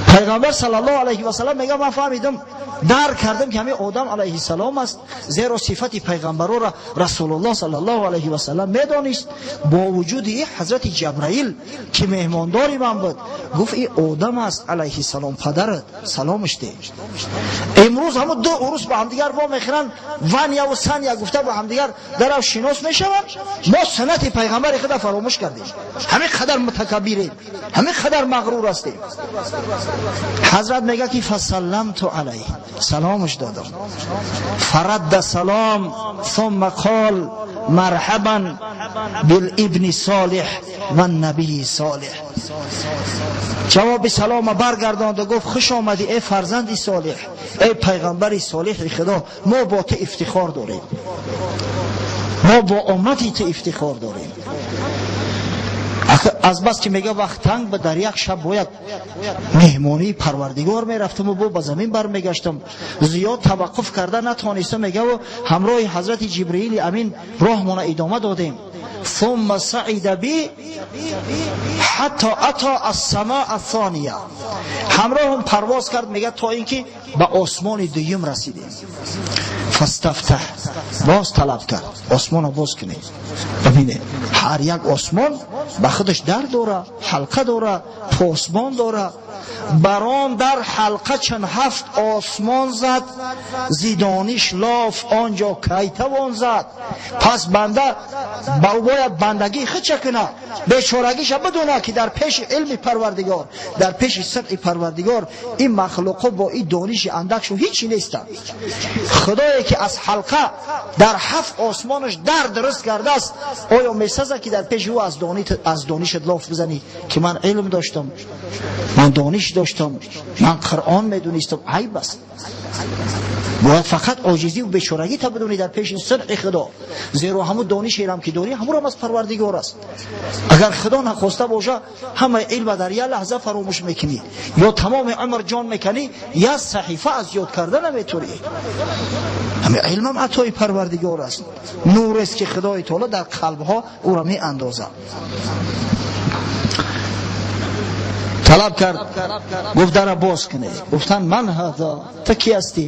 пайғамбар саллаллоҳу алайҳи васаллам мега ман фаҳмидам, дарк кардам ки ҳамин Одам алайҳиссалом аст, зеро сифати пайғамбарора Расулуллоҳ саллаллоҳу алайҳи васаллам медонист. Бо вуҷуди ин ҳазрати Ҷабраил ки меҳмондори ман буд, гуфт ин Одам аст алайҳиссалом, падарат, саломаш деҳ. Имрӯз ҳамун ду урус ба ҳамдигар во мехӯранд, Ваняву Саня гуфта ба ҳамдигар дарав шинос мешаванд. Мо суннати пайғамбари худа фаромӯш кардем, ҳамин қадар мутакаббирем, ҳамин қадар мағрур ҳастем. Ҳазрат мега ки фасалламту алайҳ, саломаш додам. Фарадда салом сумма қол марҳабан билибни солиҳ ваннабии солиҳ. Ҷавоби салома баргардонда гуфт хуш омадӣ эй фарзанди солиҳ, эй пайғамбари солиҳи Худо, мо бо ту ифтихор дорем, мо бо омади ту ифтихор дорем. Аз бас ки мега вақт танг ба дар як шаб бояд меҳмонии Парвардигор мерафтаму бо ба замин бармегаштам, зиёд таваққуф карда натонистам, мегаву ҳамроҳи ҳазрати Ҷибраили амин роҳмона идома додем. Сумма саида би ҳатто ато ассамоа ассония, ҳамроҳам парвоз кард, мега то ин ки ба осмони дуюм расидем. Фастафтаҳ, боз талаб кард, осмонро боз кунед. Бибинед, ҳар як осмон ба худаш дар дора, ҳалқа дора, посбон дора. Бар он дар ҳалқа чун ҳафт осмон зад, зидониш лоф он ҷо кай тавон зад. Пас банда бояд бандагии худша кунад, бечорагиша бидонад ки дар пеши илми Парвардигор, дар пеши сирри Парвардигор ин махлуқо бо ин дониши андакшу ҳичи нестанд. Худое ки аз ҳалқа дар ҳафт осмонаш дар дуруст кардааст, оё месазад ки дар пеши ӯ аз донишат лоф бизанӣ ки ман илм доштам, ман дониш доштам, ман Қуръон медонистам? Айб аст. Бояд фақат оҷизӣ ва бечорагӣ та бидонӣ дар пеши сирри Худо, зеро ҳамун донишерам ки дорӣ, ҳамурам аз Парвардигор аст. Агар Худо нахоста боша, ҳамаи илма дар як лаҳза фаромӯш мекунӣ ё тамоми умр ҷон мекунӣ, як саҳифа аз ёд карда наметавонӣ. Ҳамин илмам атои Парвардигор аст, нурест ки Худои таоло дар қалбҳо ӯро меандозад. Талаб кард, гуфт дара боз кунед. Гуфтанд ман ҳаза, ту кӣ ҳастӣ?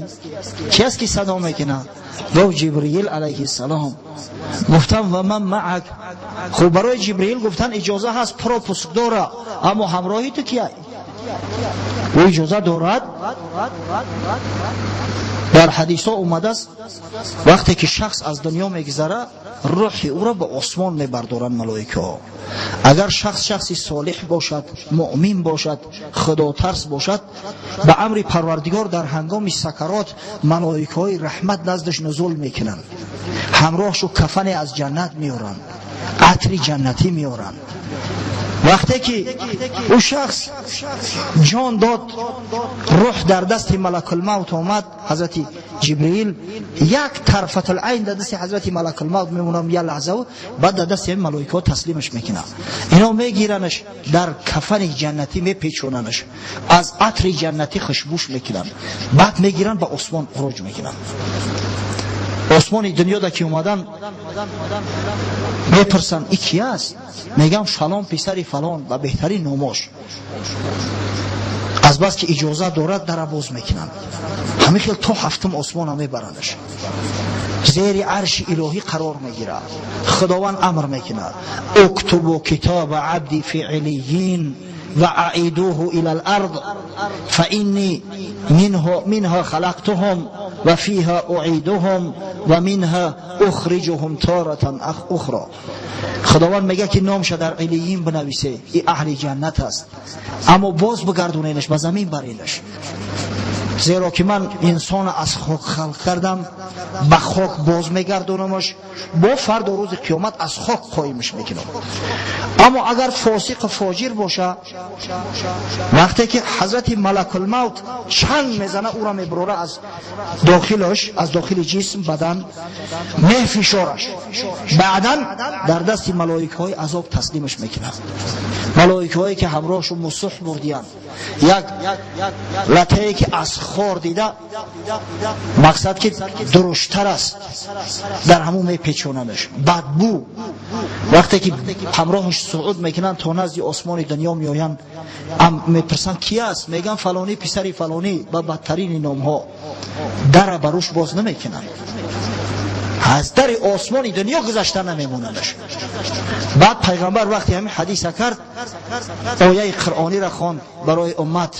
Кӣ аст ки садо мекунад? Гуфт Ҷибриил алайҳиссалом. Гуфтам ва ман маак. Хуб, барои Ҷибриил гуфтан иҷоза ҳаст, пропуск дора, аммо ҳамроҳи ту киай? Ӯ иҷоза дорад. Дар ҳадисҳо омадааст, вақте ки шахс аз дунё мегузарад, рӯҳи ӯро ба осмон мебардоранд малоикаҳо. Агар шахс шахси солиҳ бошад, муъмин бошад, худотарс бошад, ба амри Парвардигор дар ҳангоми сакарот малоикаҳои раҳмат наздаш нузул мекунанд, ҳамроҳшу кафане аз ҷаннат меоранд, атри ҷаннатӣ меоранд. Вақте ки ӯ шахс ҷон дод, рӯҳ дар дасти малакулмавт омад, ҳазрати Ҷибриил як тарфатулайн дар дасти ҳазрати малакулмавт мемонам як лаҳза, баъд дар дасти ҳамин малоикаҳо таслимаш мекунад. Ино мегиранаш, дар кафани ҷаннатӣ мепечонанаш, аз атри ҷаннатӣ хушбӯш мекунанд, баъд мегиранд ба осмон уруҷ мекунанд. Осмони дунёда ки омадан, мепурсанд и ки аст? Мегам фалон писари фалон, ба беҳтарин номош. Аз бас ки иҷоза дорад, дара боз мекунанд. Ҳамин хел то ҳафтум осмона мебарандаш, зери арши илоҳӣ қарор мегирад. Худованд амр мекунад: اكتبوا كتاب عبدي في عليين وأعيدوه إلى الأرض فإني منها خلقتهم وفيها أعيدهم ومنها أخرجهم تارة أخرى. Худованд мегӯяд ки номша дар Илиин бинависе, и аҳли ҷаннат аст, аммо боз бигардоненаш, ба замин баренаш, зеро ки ман инсона аз хок халқ кардам, ба хок боз мегардонамаш, бо фардо рӯзи қиёмат аз хок қоимаш мекунам. Аммо агар фосиқу фоҷир боша, вақте ки ҳазрати малакулмавт чанг мезана, ӯро мебурора аз дохилаш, аз дохили ҷисм, бадан мефишораш, баъдан дар дасти малоикаҳои азоб таслимаш мекунад. Малоикаҳое ки ҳамроҳшу мусуҳ бурдиянд, як латае ки аз хор дида, мақсад ки дуруштар аст, дар ҳамун мепечонадаш, бадбӯ. Вақте ки ҳамроҳаш сууд мекунанд, то назди осмони дунё меоянд, мепурсанд ки аст? Мегӯянд фалонӣ писари фалонӣ, ба бадтарини номҳо. Дара ба рӯш боз намекунанд, аз дари осмони дунё гузашта намемонадаш. Баъд пайғамбар вақте ҳамин ҳадиса кард, ояи қуръониро хонд барои уммат: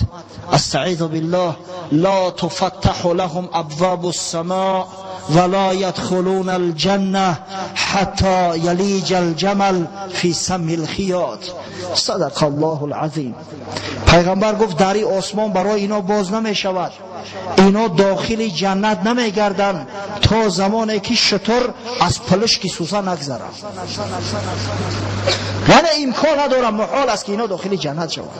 استعيذ بالله لا تفتح لهم أبواب السماء ولا يدخلون الجنة حتى يلج الجمل في سم الخياط. صدق الله العظيم. Пайғамбар гуфт, дари осмон барои ино боз намешавад, ино дохили ҷаннат намегарданд то замоне ки шутур аз пилишки сӯза нагзарад. Яъне имкон надорам, муҳол аст ки ино дохили ҷаннат шаванд.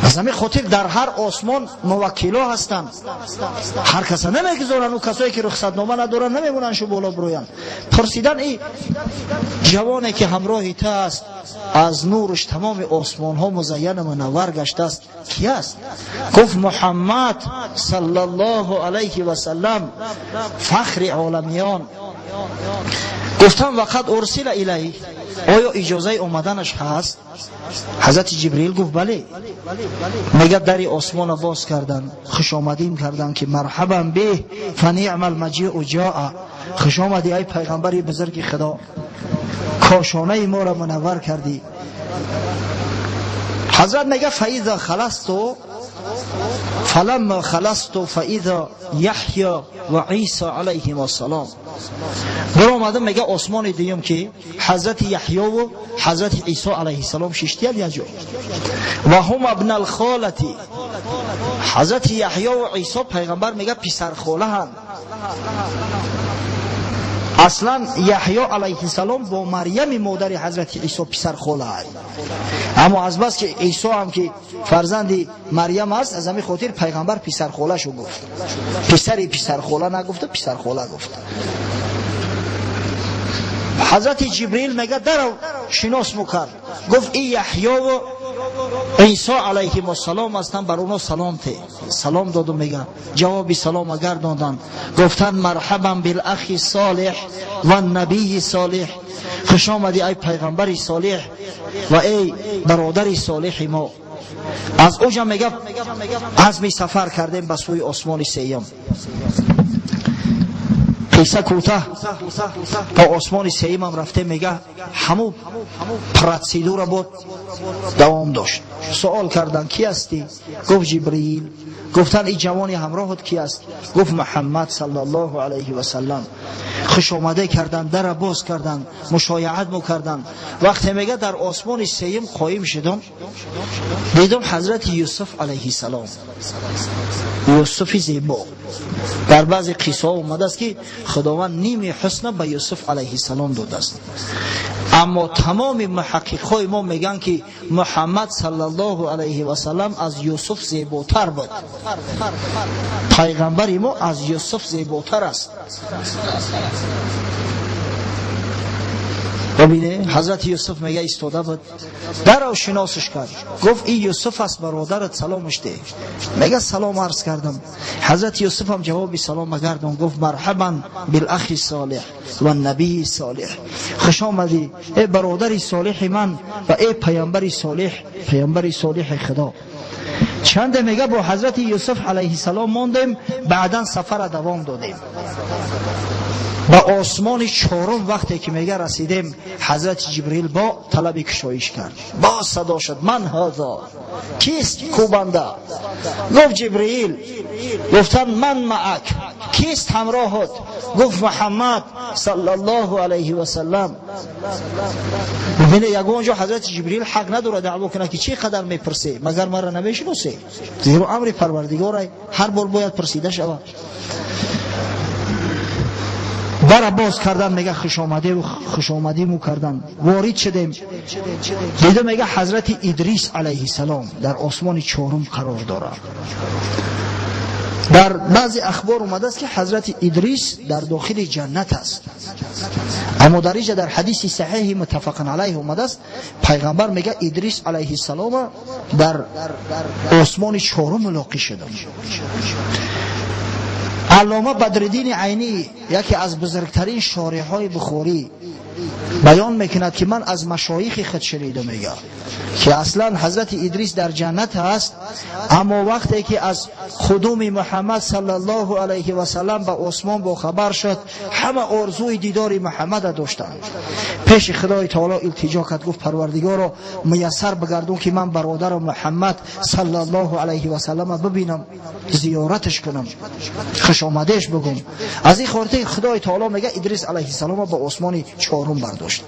Аз ҳамин хотир дар ҳар осмон муваккило ҳастанд, ҳар каса намегузоранд. Ӯ касое ки рухсатнома надоранд, намемонанд шу боло бироянд. Пурсидан и ҷавоне ки ҳамроҳи ту аст, аз нурш тамоми осмонҳо музайяну мунаввар гаштааст, ки аст? Гуфт Муҳаммад саллаллоҳу алайҳи васаллам, фахри оламиён. Гуфтам وقد أرسل إليه, оё иҷозаи омаданаш ҳаст? Ҳазрати Ҷибриил гуфт бале. Мега дари осмона боз кардан, хушомадим кардан ки مرحبا به فنعم المجيء جاء, хуш омадӣ, ай пайғамбари бузурги Худо, кошонаи моро мунаввар кардӣ. Ҳазрат мега فإذا خلصت فلما خلصت فإذا يحيى وعيسى عليهما السلام. Биромадам, мега, осмони дуюм, ки ҳазрати Яҳёву ҳазрати Исо алайҳиссалом шиштияд якҷо. وهما ابنا الخالة. Ҳазрати Яҳёву Исо, пайғамбар мега, писархолаҳанд. Аслан Яҳё алайҳиссалом бо Марьями модари ҳазрати Исо писархола, аммо азбас ки Исо ҳам ки фарзанди Марьям аст, аз ҳамин хотир пайғамбар писархолашу гуфт, писари писархола нагуфта, писархола гуфт. Ҳазрати Ҷибриил мега дарав шинос мукард, гуфт и Яҳёву Исо алайҳим ассалом ҳастанд, бар онҳо салом те. Салом доду мега. Ҷавоби салом агар доданд. Гуфтанд марҳабан бил ахи солеҳ ва набии солеҳ. Хуш омадӣ ай пайғамбари солеҳ ва эй бародари солеҳи мо. Аз оҷа мега азми сафар кардем ба сӯи осмони сеюм. Қисса кӯтаҳ, ба осмони сеюмам рафтем, мега ҳамун процедура буд, давом дошт. Суол карданд, ки ҳастӣ? Гуфт Ҷибриил. Гуфтанд ин ҷавони ҳамроҳат ки аст? Гуфт Муҳаммад саллаллоҳу алайҳи васаллам. Хуш омаде карданд, дара боз карданд, мушояат мекарданд. Вақте мега дар осмони сеюм қоим шудам, дидам ҳазрати Юсуф алайҳиссалом, Юсуфи зебо. Дар баъзе қиссаҳо омадааст ки Худованд ними ҳусна ба Юсуф алайҳиссалом додааст. Аммо тамоми муҳаққиқҳои мо мегӯянд ки Муҳаммад саллаллоҳу алайҳи васаллам аз Юсуф зеботар буд. Пайғамбари мо аз Юсуф зеботар аст. Бибине, ҳазрати Юсуф мега истода буд, дарав шиносиш кард. Гуфт ин Юсуф аст, бародарат, саломаш деҳ. Мега салом арз кардам. Ҳазрати Юсуф ҳам ҷавоби салом гардон, гуфт марҳабан билахи солеҳ ва набии солеҳ. Хуш омадӣ эй бародари солеҳи ман ва эй паямбари солеҳ, паямбари солеҳи Худо. Чанде мега бо ҳазрати Юсуф алайҳиссалом мондем, баъдан сафара давом додем. Ба осмони чорум вақте ки мега расидем, ҳазрати Ҷибрил бо талаби кушоиш кард. Боз садо шуд: ман ҳазо? Кист кӯбанда? Гуфт Ҷибриил. Гуфтанд ман маак? Кист ҳамроҳат? Гуфт Муҳаммад саллаллоҳу алайҳи васаллам. Бибине, ягон ҷо ҳазрати Ҷибрил ҳақ надорад даъво кунад ки чӣ қадар мепурсӣ, магар маро намешиносӣ? Зеро амри Парвардигорай ҳар бор бояд пурсида шавад. Дара боз кардан, мега хушомадиму кардан. Ворид шудем, дида мега ҳазрати Идрис алайҳиссалом дар осмони чорум қарор дорад. Дар баъзе ахбор омадааст ки ҳазрати Идрис дар дохили ҷаннат аст. Аммо дар инҷа дар ҳадиси саҳиҳи муттафақан алайҳ омадааст, пайғамбар мега Идрис алайҳиссалома дар осмони чорум мулоқӣ шудам. Аллома Бадриддини Айнӣ, яке аз бузургтарин шориҳои Бухорӣ, баён мекунад ки ман аз машоихи худ шунидам, мега ки аслан ҳазрати Идрис дар ҷаннат ҳаст, аммо вақте ки аз қудуми Муҳаммад саллаллоҳу алайҳи васаллам ба осмон бохабар шуд, ҳама орзуи дидори Муҳаммада доштанд. Пеши Худои таоло илтиҷо кард, гуфт Парвардигоро, муяссар бигардон ки ман бародарам Муҳаммад саллаллоҳу алайҳи васаллама бибинам, зиёраташ кунам, хушомадеш бигум. Аз ин хотир Худои таоло мега Идрис алайҳиссалома ба осмони чорум бардошт.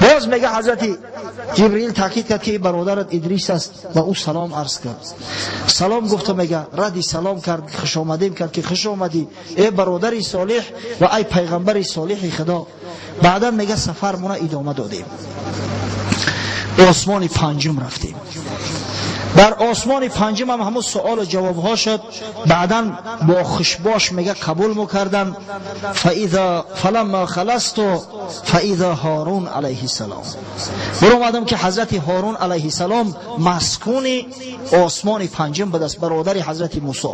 Боз мега ҳазрати Ҷибриил таъкид кард ки бародарат Идрис аст, ва ӯ салом арз кард. Салом гуфта мега радди салом кард, хушомадем кард ки хуш омадӣ эй бародари солеҳ ва ай пайғамбари солеҳи Худо. Баъдан мега сафармона идома додем, осмони панҷум рафтем. Дар осмони панҷум ҳам ҳамун суолу ҷавобҳо шуд. Баъдан бо хушбош мега қабул мекарданд. Фаламма халасту фаиза Ҳорун алайҳиссалом. Биромадам ки ҳазрати Ҳорун алайҳиссалом маскуни осмони панҷум будааст, бародари ҳазрати Мусо.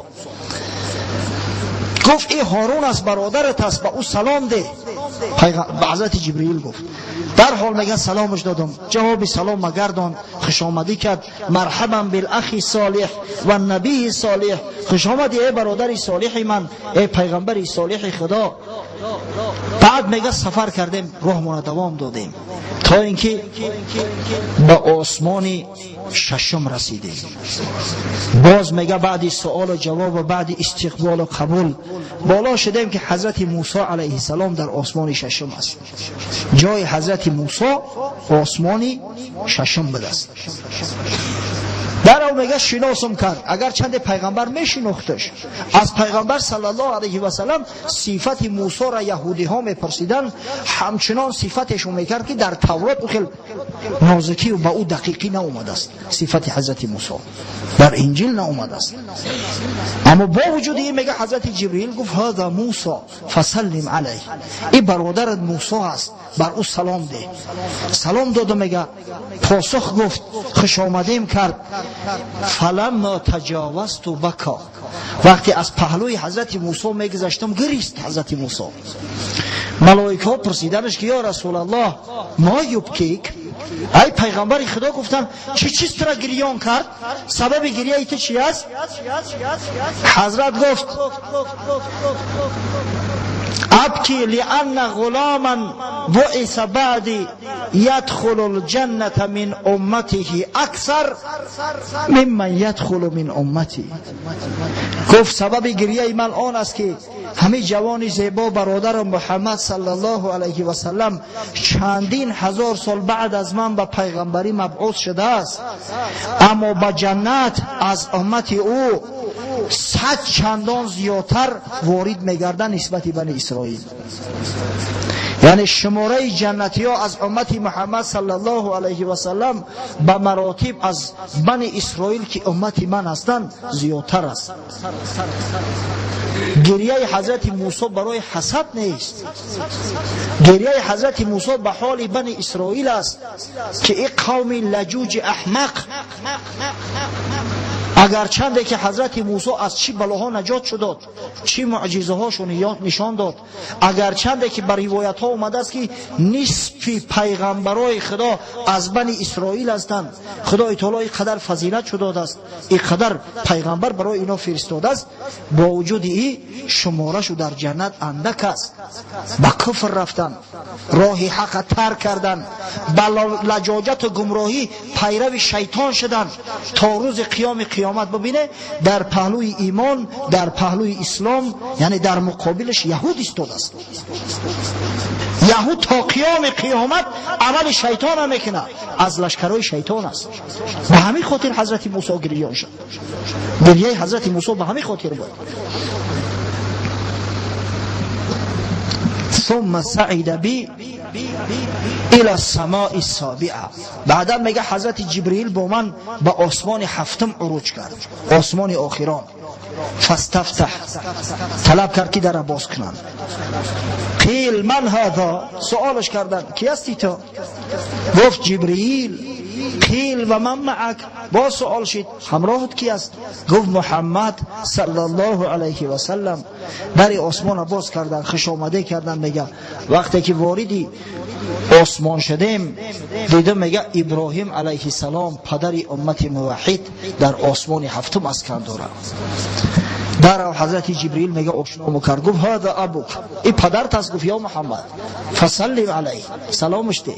Гуфт ин Ҳорун аст, бародарат аст, ба ӯ салом деҳ. Ба ҳазрати Ҷибриил гуфт. Дарҳол мега саломаш додам, ҷавоби салом магардон, хушомадӣ кард. Марҳабан билахи солеҳ ва набии солеҳ. Хуш омадӣ эй бародари солеҳи ман, эй пайғамбари солеҳи Худо. Баъд мега сафар кардем, роҳмона давом додем то ин ки ба осмони шашум расидем. Боз мега баъди суолу ҷавоб ва баъди истиқболу қабул боло шудем ки ҳазрати Мусо алайҳиссалом дар осмони шашум аст. Ҷои ҳазрати Мусо осмони шашум будааст. Дарав мега шиносум кард, агар чанде пайғамбар мешинохташ. Аз пайғамбар саллаллоҳу алайҳи васаллам сифати Мусоро яҳудиҳо мепурсиданд, ҳамчунон сифатешон мекард ки дар Таврот ӯ хел нозукӣ ва ба ӯ дақиқӣ наомадааст. Сифати ҳазрати Мусо дар Инҷил наомадааст. Аммо бо вуҷуди ин мега ҳазрати Ҷибриил гуфт: ҳаза Мусо фасаллим алайҳ, ин бародарат Мусо аст, бар ӯ салом деҳ. Салом дода, мега посух гуфт, хуш омадем кард. Фаламма таҷавазту бака, вақте аз паҳлӯи ҳазрати Мусо мегузаштам, гирист ҳазрати Мусо. Малоикаҳо пурсиданаш ки: ё Расулаллоҳ, ма юбкик, ай пайғамбари Худо, гуфтанд, чӣ чиз тура гирён кард, сабаби гирияи ту чи аст? Ҳазрат гуфт: абки лианна ғуломан буиса баъди ядхулу лҷанната мин умматиҳи аксар мимман ядхулу мин уммати. Гуфт, сабаби гирияи ман он аст, ки ҳамин ҷавони зебо, бародарам Муҳаммад саллаллоҳу алайҳи васаллам, чандин ҳазор сол баъд аз ман ба пайғамбарӣ мабъус шудааст, аммо ба ҷаннат аз уммати ӯ 100 чандон зиёдтар ворид мегарданд нисбати бани Исроил. Яъне шумораи ҷаннатиҳо аз уммати Муҳаммад саллаллоҳу алайҳи васаллам ба маротиб аз бани Исроил, ки уммати ман ҳастанд, зиёдтар аст. Гирияи ҳазрати Мусо барои ҳасад нест. Гирияи ҳазрати Мусо ба ҳоли бани Исроил аст, ки ин қавми лаҷуҷи аҳмақ, агарчанде ки ҳазрати Мусо аз чӣ балоҳо наҷот шудод, чӣ муъҷизаҳошо нишон дод, агарчанде ки ба ривоятҳо омадааст, ки нисфи пайғамбарои Худо аз бани Исроил ҳастанд, Худои таоло ин қадар фазилат шудодааст, ин қадар пайғамбар барои ино фиристодааст, бо вуҷуди ин шуморашу дар ҷаннат андак аст. Ба куфр рафтанд, роҳи ҳақа тарк карданд, ба лаҷоҷату гумроҳӣ пайрави шайтон шуданд. То рӯзи қиёми қиёмат бибине, дар паҳлӯи имон, дар паҳлӯи ислом, яъне дар муқобилаш яҳуд истодааст. Яҳуд то қиёми қиёмат амали шайтона мекунад, аз лашкарои шайтон аст. Ба ҳамин хотир ҳазрати Мусо гирён шуд. Гирияи ҳазрати Мусо ба ҳамин хотир буд. ثم صعد بی الى السماء السابعه. بعدا میگه حضرت جبرئیل با من به آسمان هفتم عروج کرد، آسمان آخران. فاستفتح، طلب کرد که در باز کنند. قیل من هذا، سوالش کردند کی هستی تو؟ گفت جبرئیل. قیل و من معک، با سوال شد همراهت کی است؟ گفت محمد صلی الله علیه و سلم. در آسمان باز کردن، خوش آمده کردن. میگه وقتی که واردی آسمان شدیم، دیدم میگه ابراهیم علیه السلام، پدر امت موحد، در آسمان هفتم اسکن دارد. در حضرت جبرئیل میگه آشنا کرد، گفت هذا ابوک، این پدرت است. گفت یا محمد فسلم علیه، سلامش ده.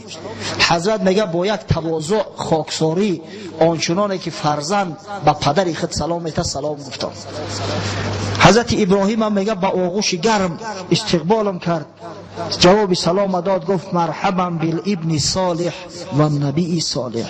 حضرت میگه با یک تواضع، خاکساری، آنچنانه که فرزند به پدر خود سلام میته، سلام گفتم. حضرت ابراهیم هم میگه با آغوش گرم استقبالم کرد، جواب سلام داد، گفت مرحبا بالابن صالح و نبی صالح،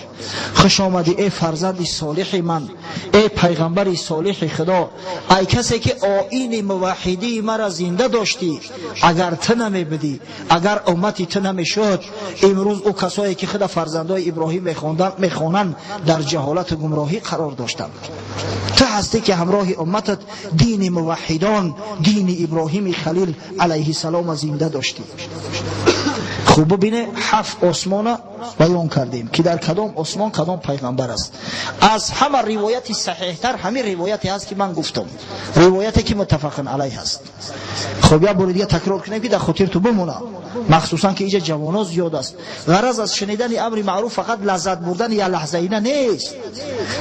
خوش آمدی ای فرزند صالح من، ای پیغمبر صالح خدا، ای کسی که آیین موحدی مرا زنده داشتی. اگر تو نمیبودی، اگر امتی تو نمیشد، امروز او کسایی که خدا فرزندای ابراهیم میخوانند در جهالت و گمراهی قرار داشتند. تو هستی که همراه امتت دین موحدان، دین ابراهیم خلیل علیه السلام زنده داشتی. خوب ببینه، هفت آسمان بیان کردیم که در کدام آسمان کدام پیغمبر است. از همه روایت صحیح تر همین روایتی هست که من گفتم، روایتی که متفق علیه است. خب یا بار دیگه تکرار کنیم که در خاطر تو بمونه، مخصوصا که اینجا جوانا زیاد است. غرض از شنیدن امر معروف فقط لذت بردن یا لحظه اینا نیست.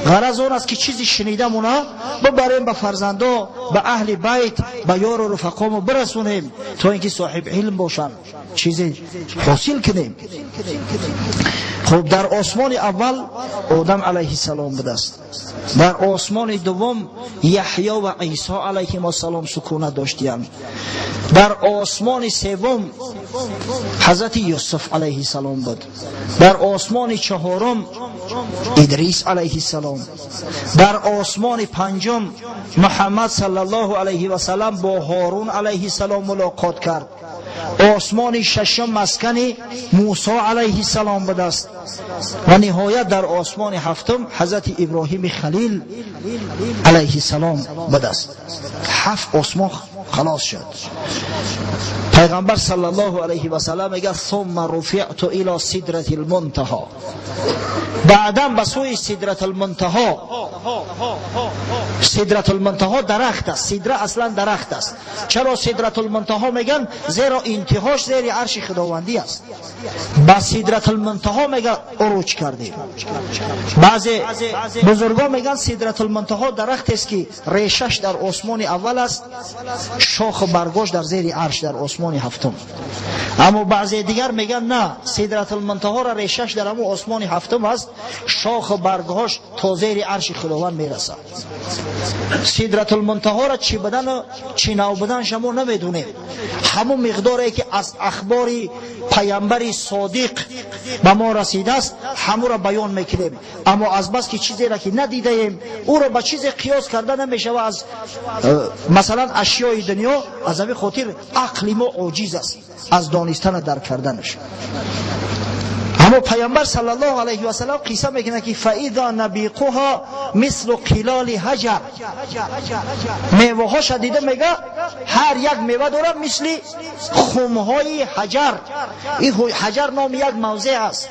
غرض آن است که چیزی شنیده مونه ببریم به فرزندا، به اهل بیت، به یار و رفقامو برسونیم تا اینکه صاحب علم باشن، چیزی حاصل کنیم. خب در آسمان اول آدم علیه السلام بوده است. در آسمان دوم یحیی و عیسی علیه السلام سکونت داشتند. در آسمان سوم حضرت یوسف علیه السلام بود. در آسمان چهارم ادریس علیه السلام. در آسمان پنجم محمد صلی الله علیه و سلم با هارون علیه السلام ملاقات کرد. Осмони шашум маскани Мусо алайҳиссалом будааст ва ниҳоят дар осмони ҳафтум ҳазрати Иброҳими Халил алайҳиссалом будааст. Ҳафт осмон халос шуд. Пайғамбар саллаллоҳу алайҳи васаллам мегӯяд: сумма руфиъту ило сидрати лмунтаҳо. Баъдан ба сӯи Сидратулмунтаҳо. Сидратулмунтаҳо дарахт аст. Сидра аслан дарахт аст. Чаро Сидратулмунтаҳо мегӯянд? Зеро интиҳош зери арши худовандӣ аст. Ба Сидратулмунтаҳо мега уруҷ кардем. Баъзе бузургон мегӯянд, Сидратулмунтаҳо дарахтест, ки решаш дар осмони аввал аст, шоху баргош дар зери арш, дар осмони ҳафтум. Аммо баъзе дигар мегӯянд, на, Сидратулмунтаҳоро решаш дар ҳамун осмони ҳафтум аст, шоху баргҳош то зери арши худованд мерасад. Сидратулмунтаҳоро чӣ будану чӣ нав буданша мо намедонем. Ҳамун миқдоре ки аз ахбори паямбари содиқ ба мо расидааст, ҳамуро баён мекунем. Аммо азбаски чизеро ки надидаем, ӯро ба чизе қиёс карда намешава аз масалан ашёи дунё. Аз ҳамин хотир ақли мо оҷиз аст аз донистана дарк карданаш. Аммо пайғамбар саллаллоҳу алайҳи васаллам қисса мекунад, ки فإذا نبيقها مثل قلال الحجر. Меваҳоша дида, мега, ҳар як мева дорад мисли хумҳои ҳаҷар. Ин Ҳаҷар номи як мавзеъ аст.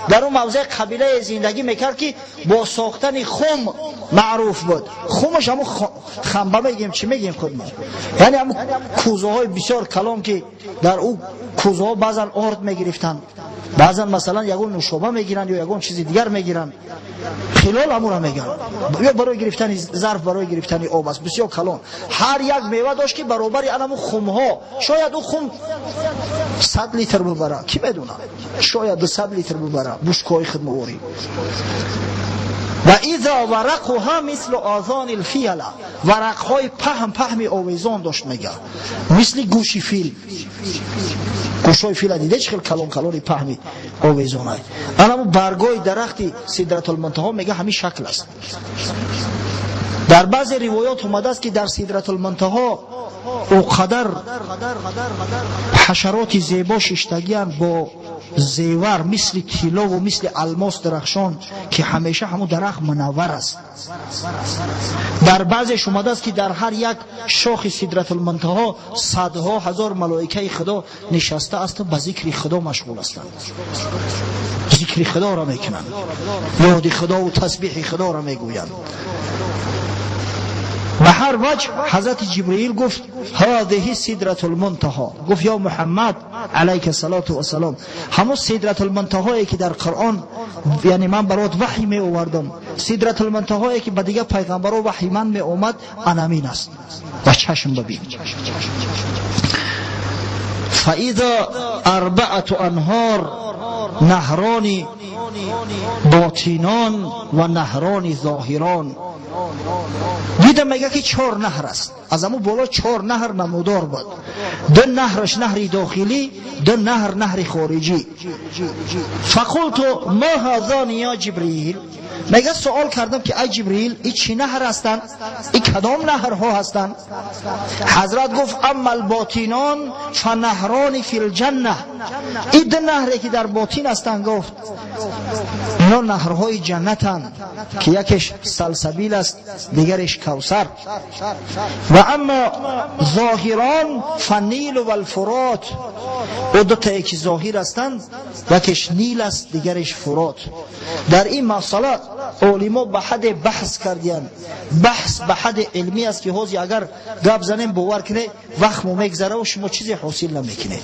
Дар он мавзеъ қабилае зиндагӣ мекард, ки бо сохтани хум маъруф буд. Хумаш ҳамун хамба мегӯем, чӣ мегӯем худмо, яъне ҳамун кӯзаҳои бисёр калон, ки дар ӯ кӯзаҳо баъзан орд мегирифтанд, баъзан масалан ягон нӯшоба мегиранд ё ягон чизи дигар мегиранд. Қилол ҳамура мегӯянд, ё барои гирифтани зарф, барои гирифтани об аст, бисёр калон. Ҳар як мева дошт, ки баробари анаму хумҳо. Шояд ӯ хум 100 литр бубара, кӣ медонад, шояд 200 литр бубара, бушкои худмоворӣ. وإذا ورقها مثل آذان الفيلة. Варақҳои паҳм паҳми овезон дошт, мега, мисли гӯши фил. Гӯшҳои фила диде, чӣ хел калон калони паҳми овезонай. Анаму баргои дарахти Сидратулмунтаҳо, мега, ҳамин шакл аст. Дар баъзе ривоёт омадааст, ки дар Сидратулмунтаҳо о қадар ҳашароти зебо шиштагианд, бо зевар мисли тиллову мисли алмос дарахшон, ки ҳамеша ҳамун дарахт мунаввар аст. Дар баъзеш омадааст, ки дар ҳар як шохи Сидратулмунтаҳо садҳо ҳазор малоикаи худо нишаста асту ба зикри худо машғул ҳастанд, зикри худоро мекунанд, ёди худову тасбиҳи худоро мегӯянд. Ба ҳар ваҷ, ҳазрати Ҷибраил гуфт: هذه سدرة المنتهى. Гуфт: ё Муҳаммад عليك الصلاة والسلام, ҳамун Сидратулмунтаҳое ки дар Қуръон, яъне ман барот ваҳй меовардам, Сидратулмунтаҳое ки ба дигар пайғамбаро ваҳй ман меомад, анамин аст, ба чашм бибин. فإذا أربعة أنهار, نهران باطنان ونهران ظاهران. Дидам, мега, ки чор наҳр аст. Аз ҳамун боло чор наҳр намудор буд. Ду наҳраш наҳри дохилӣ, ду наҳр наҳри хориҷӣ. فقلت ما هذان يا جبريل. Мега, суол кардам, ки ай Ҷибриил, и чӣ наҳр ҳастанд, и кадом наҳрҳо ҳастанд? Ҳазрат гуфт: أما الباطنان فنهران في الجنة. И ду наҳре ки дар ботин ҳастанд, гуфт, ино наҳрҳои ҷаннатанд, ки якеш Салсабил аст, дигареш Кавсар. وأما الظاهران فالنيل والفرات. О дутае ки зоҳир ҳастанд, якеш Нил аст, дигареш Фурот. Дар ин масъала олимо ба ҳадде баҳс кардиянд, баҳс ба ҳадди илмӣ аст, ки ҳозир агар гап занем, бовар кунед, вақтмо мегзараву шумо чизе ҳосил намекунед.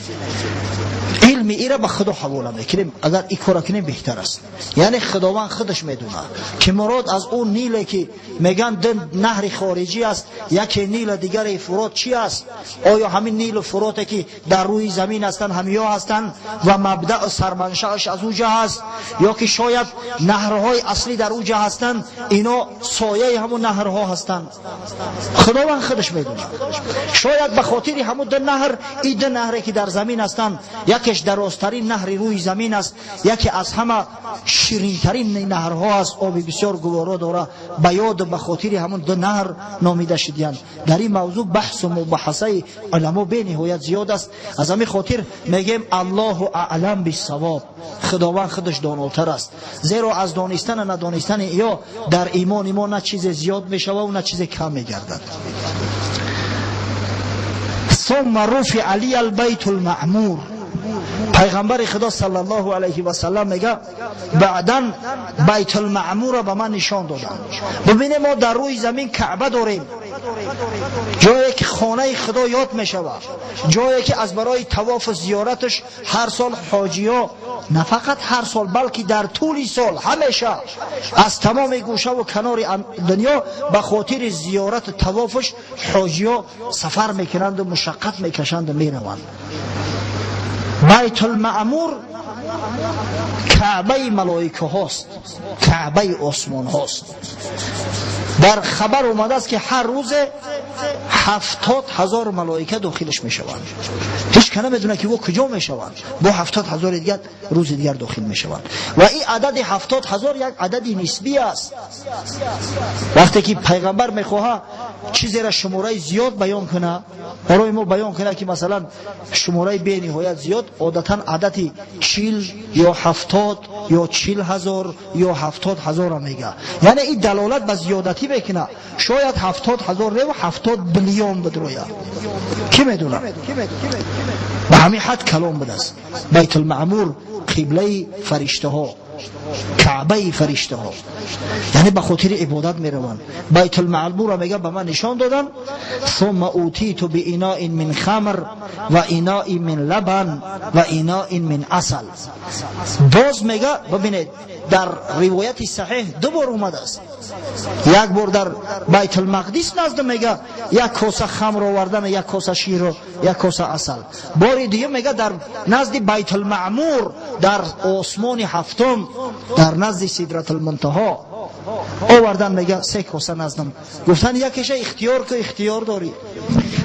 Илми ира ба худо ҳавола мекунем. Агар ин кора кунем, беҳтар аст. Яъне худованд худаш медонад, ки мурод аз он Ниле ки мегӯянд ду наҳри хориҷӣ аст, яке Нила, дигаре Фурот, чӣ аст? Оё ҳамин Нилу Фуроте ки дар рӯи замин ҳастанд, ҳамиё ҳастанд ва мабдаъу сарманшааш аз ӯ ҷа аст, ё ки шояд наҳрҳои аслӣ дар уҷа ҳастанд, ино сояи ҳамун наҳрҳо ҳастанд. Худованд худаш медонад. Шояд ба хотири ҳамун ду наҳр, ин ду наҳре ки дар замин ҳастанд, якеш дарозтарин наҳри рӯи замин аст, яке аз ҳама ширинтарин наҳрҳо аст, оби бисёр гуворо дорад, ба ёду ба хотири ҳамун ду наҳр номида шудиянд. Дар ин мавзӯъ баҳсу мубаҳасаи уламо бениҳоят зиёд аст. Аз ҳамин хотир мегӯем Аллоҳу аълам биссавоб, Худованд худаш донотар аст. Зеро аз донистан ва надонистани ё дар имони мо на чизе зиёд мешавад ва на чизе кам мегардад. Сумма руфиа ли албайту лмаъмур. Пайғамбари Худо саллаллоҳу алайҳи васаллам мега баъдан Байтулмаъмурро ба ман нишон доданд. Бибинем, мо дар рӯи замин Каъба дорем, ҷое ки хонаи Худо ёд мешавад, ҷое ки аз барои тавофу зиёраташ ҳар сол ҳоҷиё, на фақат ҳар сол, балки дар тӯли сол ҳамеша аз тамоми гӯшаву канори дунё ба хотири зиёрату тавофаш ҳоҷиё сафар мекунанду мушаққат мекашанду мераванд. Байтулмаъмур Каъбаи малоикаҳост, Каъбаи осмонҳост. Дар хабар омадааст, ки ҳар рӯзе 70,000 малоика дохилаш мешаванд. Ҳеҷ ка намедонад, ки во куҷо мешаванд, бо 70,000 дигар рӯзи дигар дохил мешаванд. Ва ин адади 70,000 як адади нисбӣ аст. Вақте ки пайғамбар мехоҳад чизеро шумораи зиёд баён кунад, барои мо баён кунад, ки масалан шумораи бениҳоят зиёд, одатан адади 40 ё 70 ё 40,000 ё 70,000-ро мега, яъне ин далолат ба зиёдатӣ мекунад. Шояд 70,000 реву 70 билён бидрояд, кӣ медонад? Ба ҳамин ҳад калом будааст Байтулмаъмур, қиблаи фариштаҳо, Каъбаи фариштаҳо, яъне ба хотири ибодат мераванд. Байтулмаъмурро мега ба ман нишон доданд. Сумма утиту бииноин мин хамр ва иноин мин лабан ва иноин мин асал. Боз мега, бибинед, дар ривояти саҳеҳ ду бор омадааст. Як бор дар Байтулмақдис назд мега як коса хамр овардан, як коса ширу як коса асал. Бори дуюм мега дар назди Байтулмаъмур, дар осмони ҳафтум, дар назди Сидратулмунтаҳо овардан, мега се коса наздам. Гуфтан, якеша ихтиёр ку, ихтиёр дорӣ.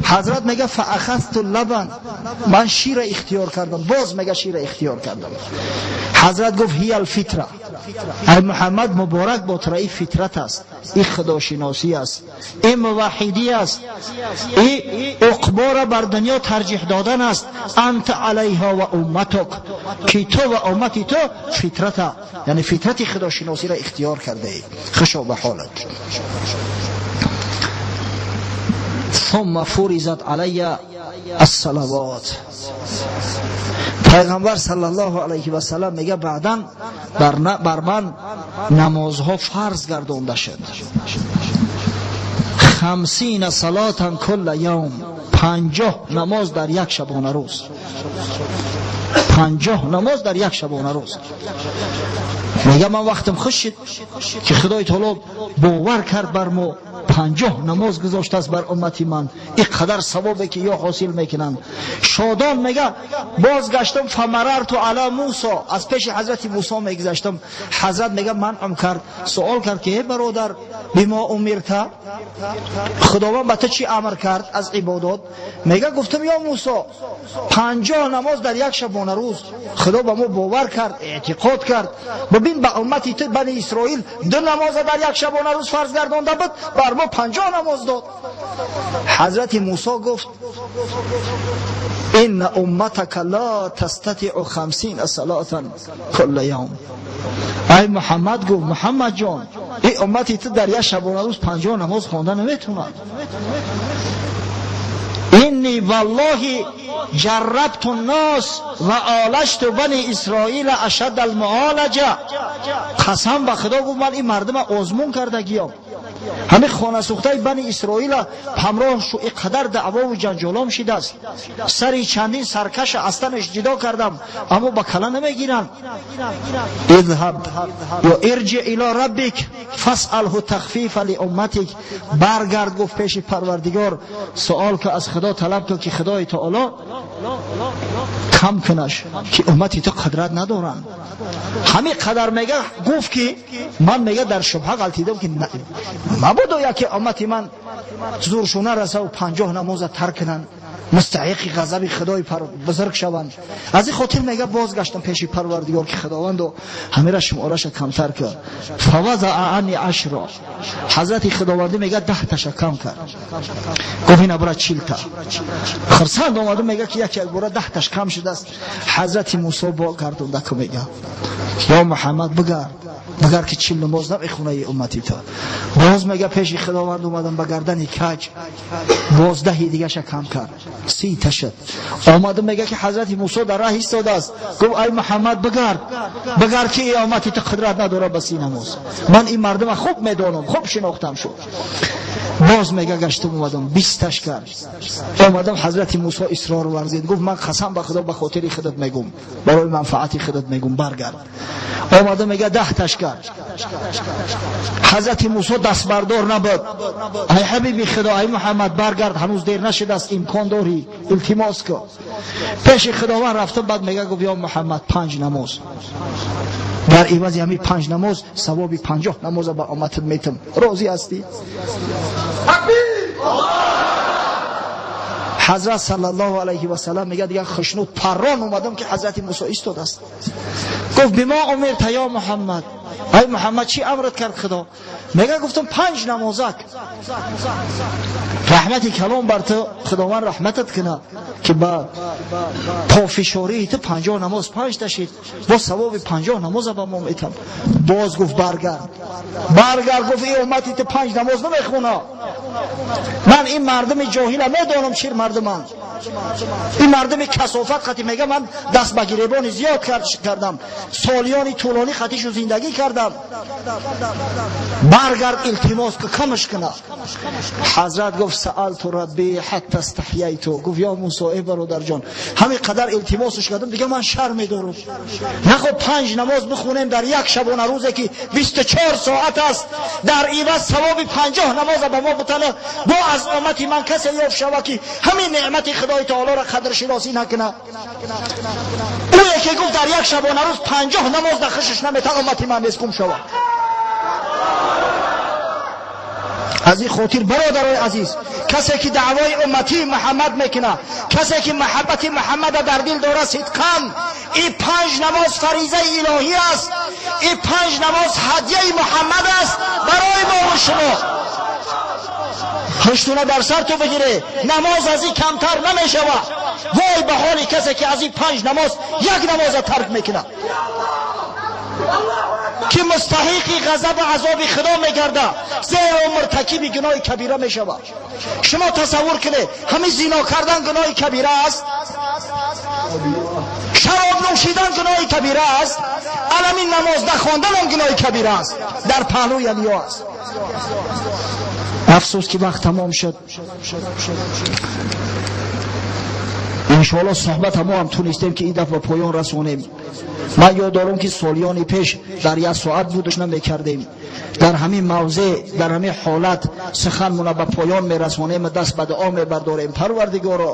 Ҳазрат мега фаахазту лабан, ман шира ихтиёр кардам. Боз мега шира ихтиёр кардам. Ҳазрат гуфт: ҳия алфитра, ай Муҳаммад, муборак бод, ин фитрат аст, ин худошиносӣ аст, ин муваҳидӣ аст, ин уқбора бар дунё тарҷиҳ додан аст. Анта алайҳа ва умматук, ки ту ва уммати ту фитрата, яъне фитрати худошиносиро ихтиёр кардаӣ, хушо ба ҳолат. ثم فرضت علی الصلوات. Пайғамбар саллаллоҳу алайҳи васаллам мега баъдан бар ман намозҳо фарз гардонда шуд. Хамсина салатан кулла явм, 50 намоз дар як шабонарӯз, 50 намоз дар як шабонарӯз. Мега ман вақтам хуш шид, ки Худои таоло бовар кард бар мо, 50 намоз гузоштааст бар уммати ман, ин қадар савобе ки ё ҳосил мекунанд. Шодон мега бозгаштам. Фамарарту ала Мусо, аз пеши ҳазрати Мусо мегузаштам. Ҳазрат мега манъам кард, суол кард, ки э бародар, бимо умирта, Худованд ба ту чӣ амр кард аз ибодот? Мега гуфтам: ё Мусо, 50 намоз дар як шабонарӯз Худо ба мо бовар кард, эътиқод кард. Бибин, ба уммати ту, Бани Исроил, ду намоза дар як шабонарӯз фарз гардонда буд, бар мо 50 намоз дод. Ҳазрати Мусо гуфт: инна умматака ла тастатиъу хамсина салатан кулла явм. Ай Муҳаммад, гуфт, Муҳаммад ҷон, ин уммати ту дар як шабонарӯз 50 намоз хонда наметавонад. Инни валлоҳи ҷаррабту ннос ва олаҷту Бани Исроила ашадда алмуолаҷа. Қасам ба Худо, гуфт, ман ин мардума озмун кардагиём. Ҳамин хонасӯхтаи бани Исроила ҳамроҳ шу иқадар даъвову ҷанҷолом шидааст. Сари чандин саркаша аз танаш ҷидо кардам, аммо ба кала намегиранд. Идҳаб ё ирҷи ило раббик фасъалҳу тахфифа лиумматик. Баргард, гуфт, пеши Парвардигор, суол ки аз Худо талаб кун, ки Худои Таоло кам кунаш, ки уммати ту қудрат надоранд. Ҳамин қадар мега, гуфт, ки ман, мега, дар шубҳа ғалтидам, ки мабодо яке уммати ман зуршуна расаву 50 намоза тарк кунанд, мустаҳиқи ғазаби Худои бузург шаванд. Аз ин хотир, мега, бозгаштам пеши Парвардигор, ки Худовандо, ҳамира шумораша камтар кар. Фавазаа ани ашро. Ҳазрати Худовандӣ, мега, 10 таша кам кард, гуфт, ина бура 40 та. Хурсанд омаду мега, ки як якбора 10 таш кам шудааст. Ҳазрати Мусо бо гардондаку мега: ё Муҳаммад, бигард, бигард, ки 40 намоз намехонаи уммати ту. Боз, мега, пеши Худованд омадам ба гардани каҷ, боз 10-и дигаша кам кард, 30 та шуд. Омаду мега, ки ҳазрати Мусо дар раҳ истодааст. Гуфт: ай Муҳаммад, бигард, бигард, ки уммати ту қудрат надорад ба 30 намоз. Ман ин мардума хуб медонам, хуб шинохтам шуд. Боз, мега, гаштам, омадам, 20 таш кард. Омадам, ҳазрати Мусо исрор варзид, гуфт: ман қасам ба Худо, ба хотири худат мегум, барои манфаати худат мегум, баргард. Омада, мега, 10 таш кард. Ҳазрати Мусо дастбардор набуд. Ай ҳабиби Худо, ай Муҳаммад, баргард, ҳанӯз дер нашудааст, имкон дорӣ, илтимос кун. Пеши Худованд рафта, баъд, мега, гуфт: ё Муҳаммад, панҷ намоз, дар ивази ҳамин панҷ намоз савоби 50 намоза ба омматат метам, розӣ ҳастӣ? Ҳазрат саллаллоҳу алайҳи васаллам мега, дигар хушнуд паррон омадам, ки ҳазрати Мусо истодааст. Гуфт: бима умирта ё Муҳаммад? Ай Муҳаммад, чӣ амрат кард Худо? Мега, гуфтам, панҷ намозак. Раҳмати калом бар ту, Худованд раҳматат кунад, ки ба пофишории ту 50 намоз панҷ ташид, бо савоби 50 намоза ба мо метам. Боз гуфт: баргард, баргард. Гуфт: ин уммати ту панҷ намоз намехуна. Ман ин мардуми ҷоҳила медонам, чир мардуманд, ин мардуми касофат хати. Мега, ман даст ба гиребони зиёд кардам, солиёни тӯлонӣ хатишу зиндагӣ кардам. Баргард, илтимос ки камаш кунад. Ҳазрат гуфт: саалту рабби ҳатта стаҳяйту. Гуфт: ё Мусо, эй бародарҷон, ҳамин қадар илтимосш кардам, дига ман шарм медорам. Нахо панҷ намоз бихонем дар як шабона рӯзе, ки 24 соат аст, дар иваз савоби 50 намоза ба мо бутана. Бо аз уммати ман касе ёфт шава, ки ҳамин неъмати Худои Таолоро қадршиносӣ накунад? Ӯе ки гуфт, дар як шабона рӯз 50 намоз дар хушаш наметан, уммати ман нест, гум шавад. Аз ин хотир, бародарои азиз, касе ки даъвои умматии Муҳаммад мекунад, касе ки маҳаббати Муҳаммада дар дил дорад сидқан, ин панҷ намоз фаризаи илоҳӣ аст, ин панҷ намоз ҳадияи Муҳаммад аст барои мо ва шумо. Ҳуштуна дар сар ту бигире, намоз аз ин камтар намешавад. Вой ба ҳоли касе, ки аз ин панҷ намоз як намоза тарк мекунад, ки мустаҳиқи ғазабу азоби Худо мегардад, зеро муртакиби гуноҳи кабира мешавад. Шумо тасаввур кунед, ҳамин зино кардан гуноҳи кабира аст, шароб нӯшидан гуноҳи кабира аст, алами намоз нахонданам гуноҳи кабира аст, дар паҳлӯи алиё аст. Афсӯс, ки вақт тамом шуд. Иншоалло, суҳбата мо ҳам тунистем, ки ин дафъа ба поён расонем. Ман ёд дорам, ки солиёни пеш дар як соат будаш намекардем. Дар ҳамин мавзеъ, дар ҳамин ҳолат суханмона ба поён мерасонем, даст ба дуо мебардорем. Парвардигоро,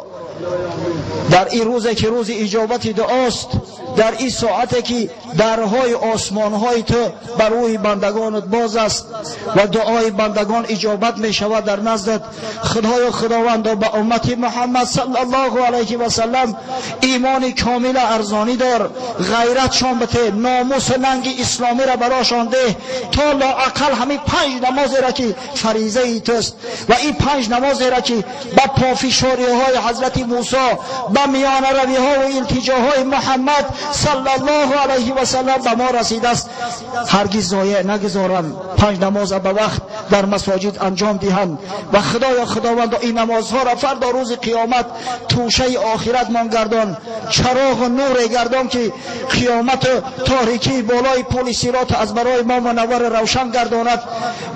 дар ин рӯзе, ки рӯзи иҷобати дуост, дар ин соате, ки дарҳои осмонҳои ту бар рӯи бандагонат боз аст ва дуои бандагон иҷобат мешавад дар наздат, Худоё, Худовандо, ба уммати Муҳаммад саллаллоҳу алайҳи васаллам имони комила арзонӣ дор, ғайратшон бите, номусу нанги исломиро барошон деҳ, то лоақал ҳамин панҷ намозеро, ки фаризаи туст, ва ин панҷ намозеро, ки ба пофишориҳои ҳазрати Мусо, ба миёнаравиҳо ва илтиҷоҳои Муҳаммад صلی الله علیه و سلم به ما رسیده است هرگز ضایع نگذارند. پنج نماز به وقت در مساجد انجام دهند و خدایا خداوند این نمازها را فردا روز قیامت توشه آخرت مان گردان، چراغ و نور گردان که قیامت تاریکی بالای پل صراط از برای ما منور روشن گرداند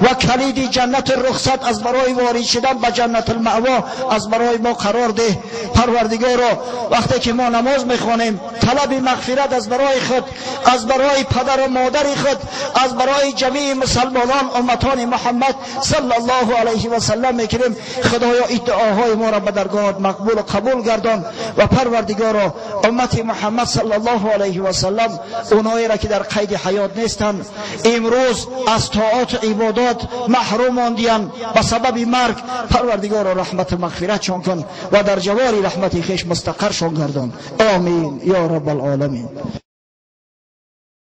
و کلید جنت رخصت از برای وارد شدن به جنت المأوا از برای ما قرار ده. پروردگارا، وقتی که ما نماز میخوانیم، طلب مغفرت از برای خود، از برای پدر و مادر خود، از برای جمیع مسلمانان امتان محمد صلی الله علیه و سلم میکنیم. خدایا، این دعاهای ما را به درگاهت مقبول و قبول گردان و پروردگارا، امت محمد صلی الله علیه و سلم، اونایی را که در قید حیات نیستند، امروز از طاعات و عبادات محروم ماندیان به سبب مرگ، پروردگارا، رحمت و مغفرتشان کن و در جوار رحمت خویش مستقرشان گردان. آمین یا رب العالمین.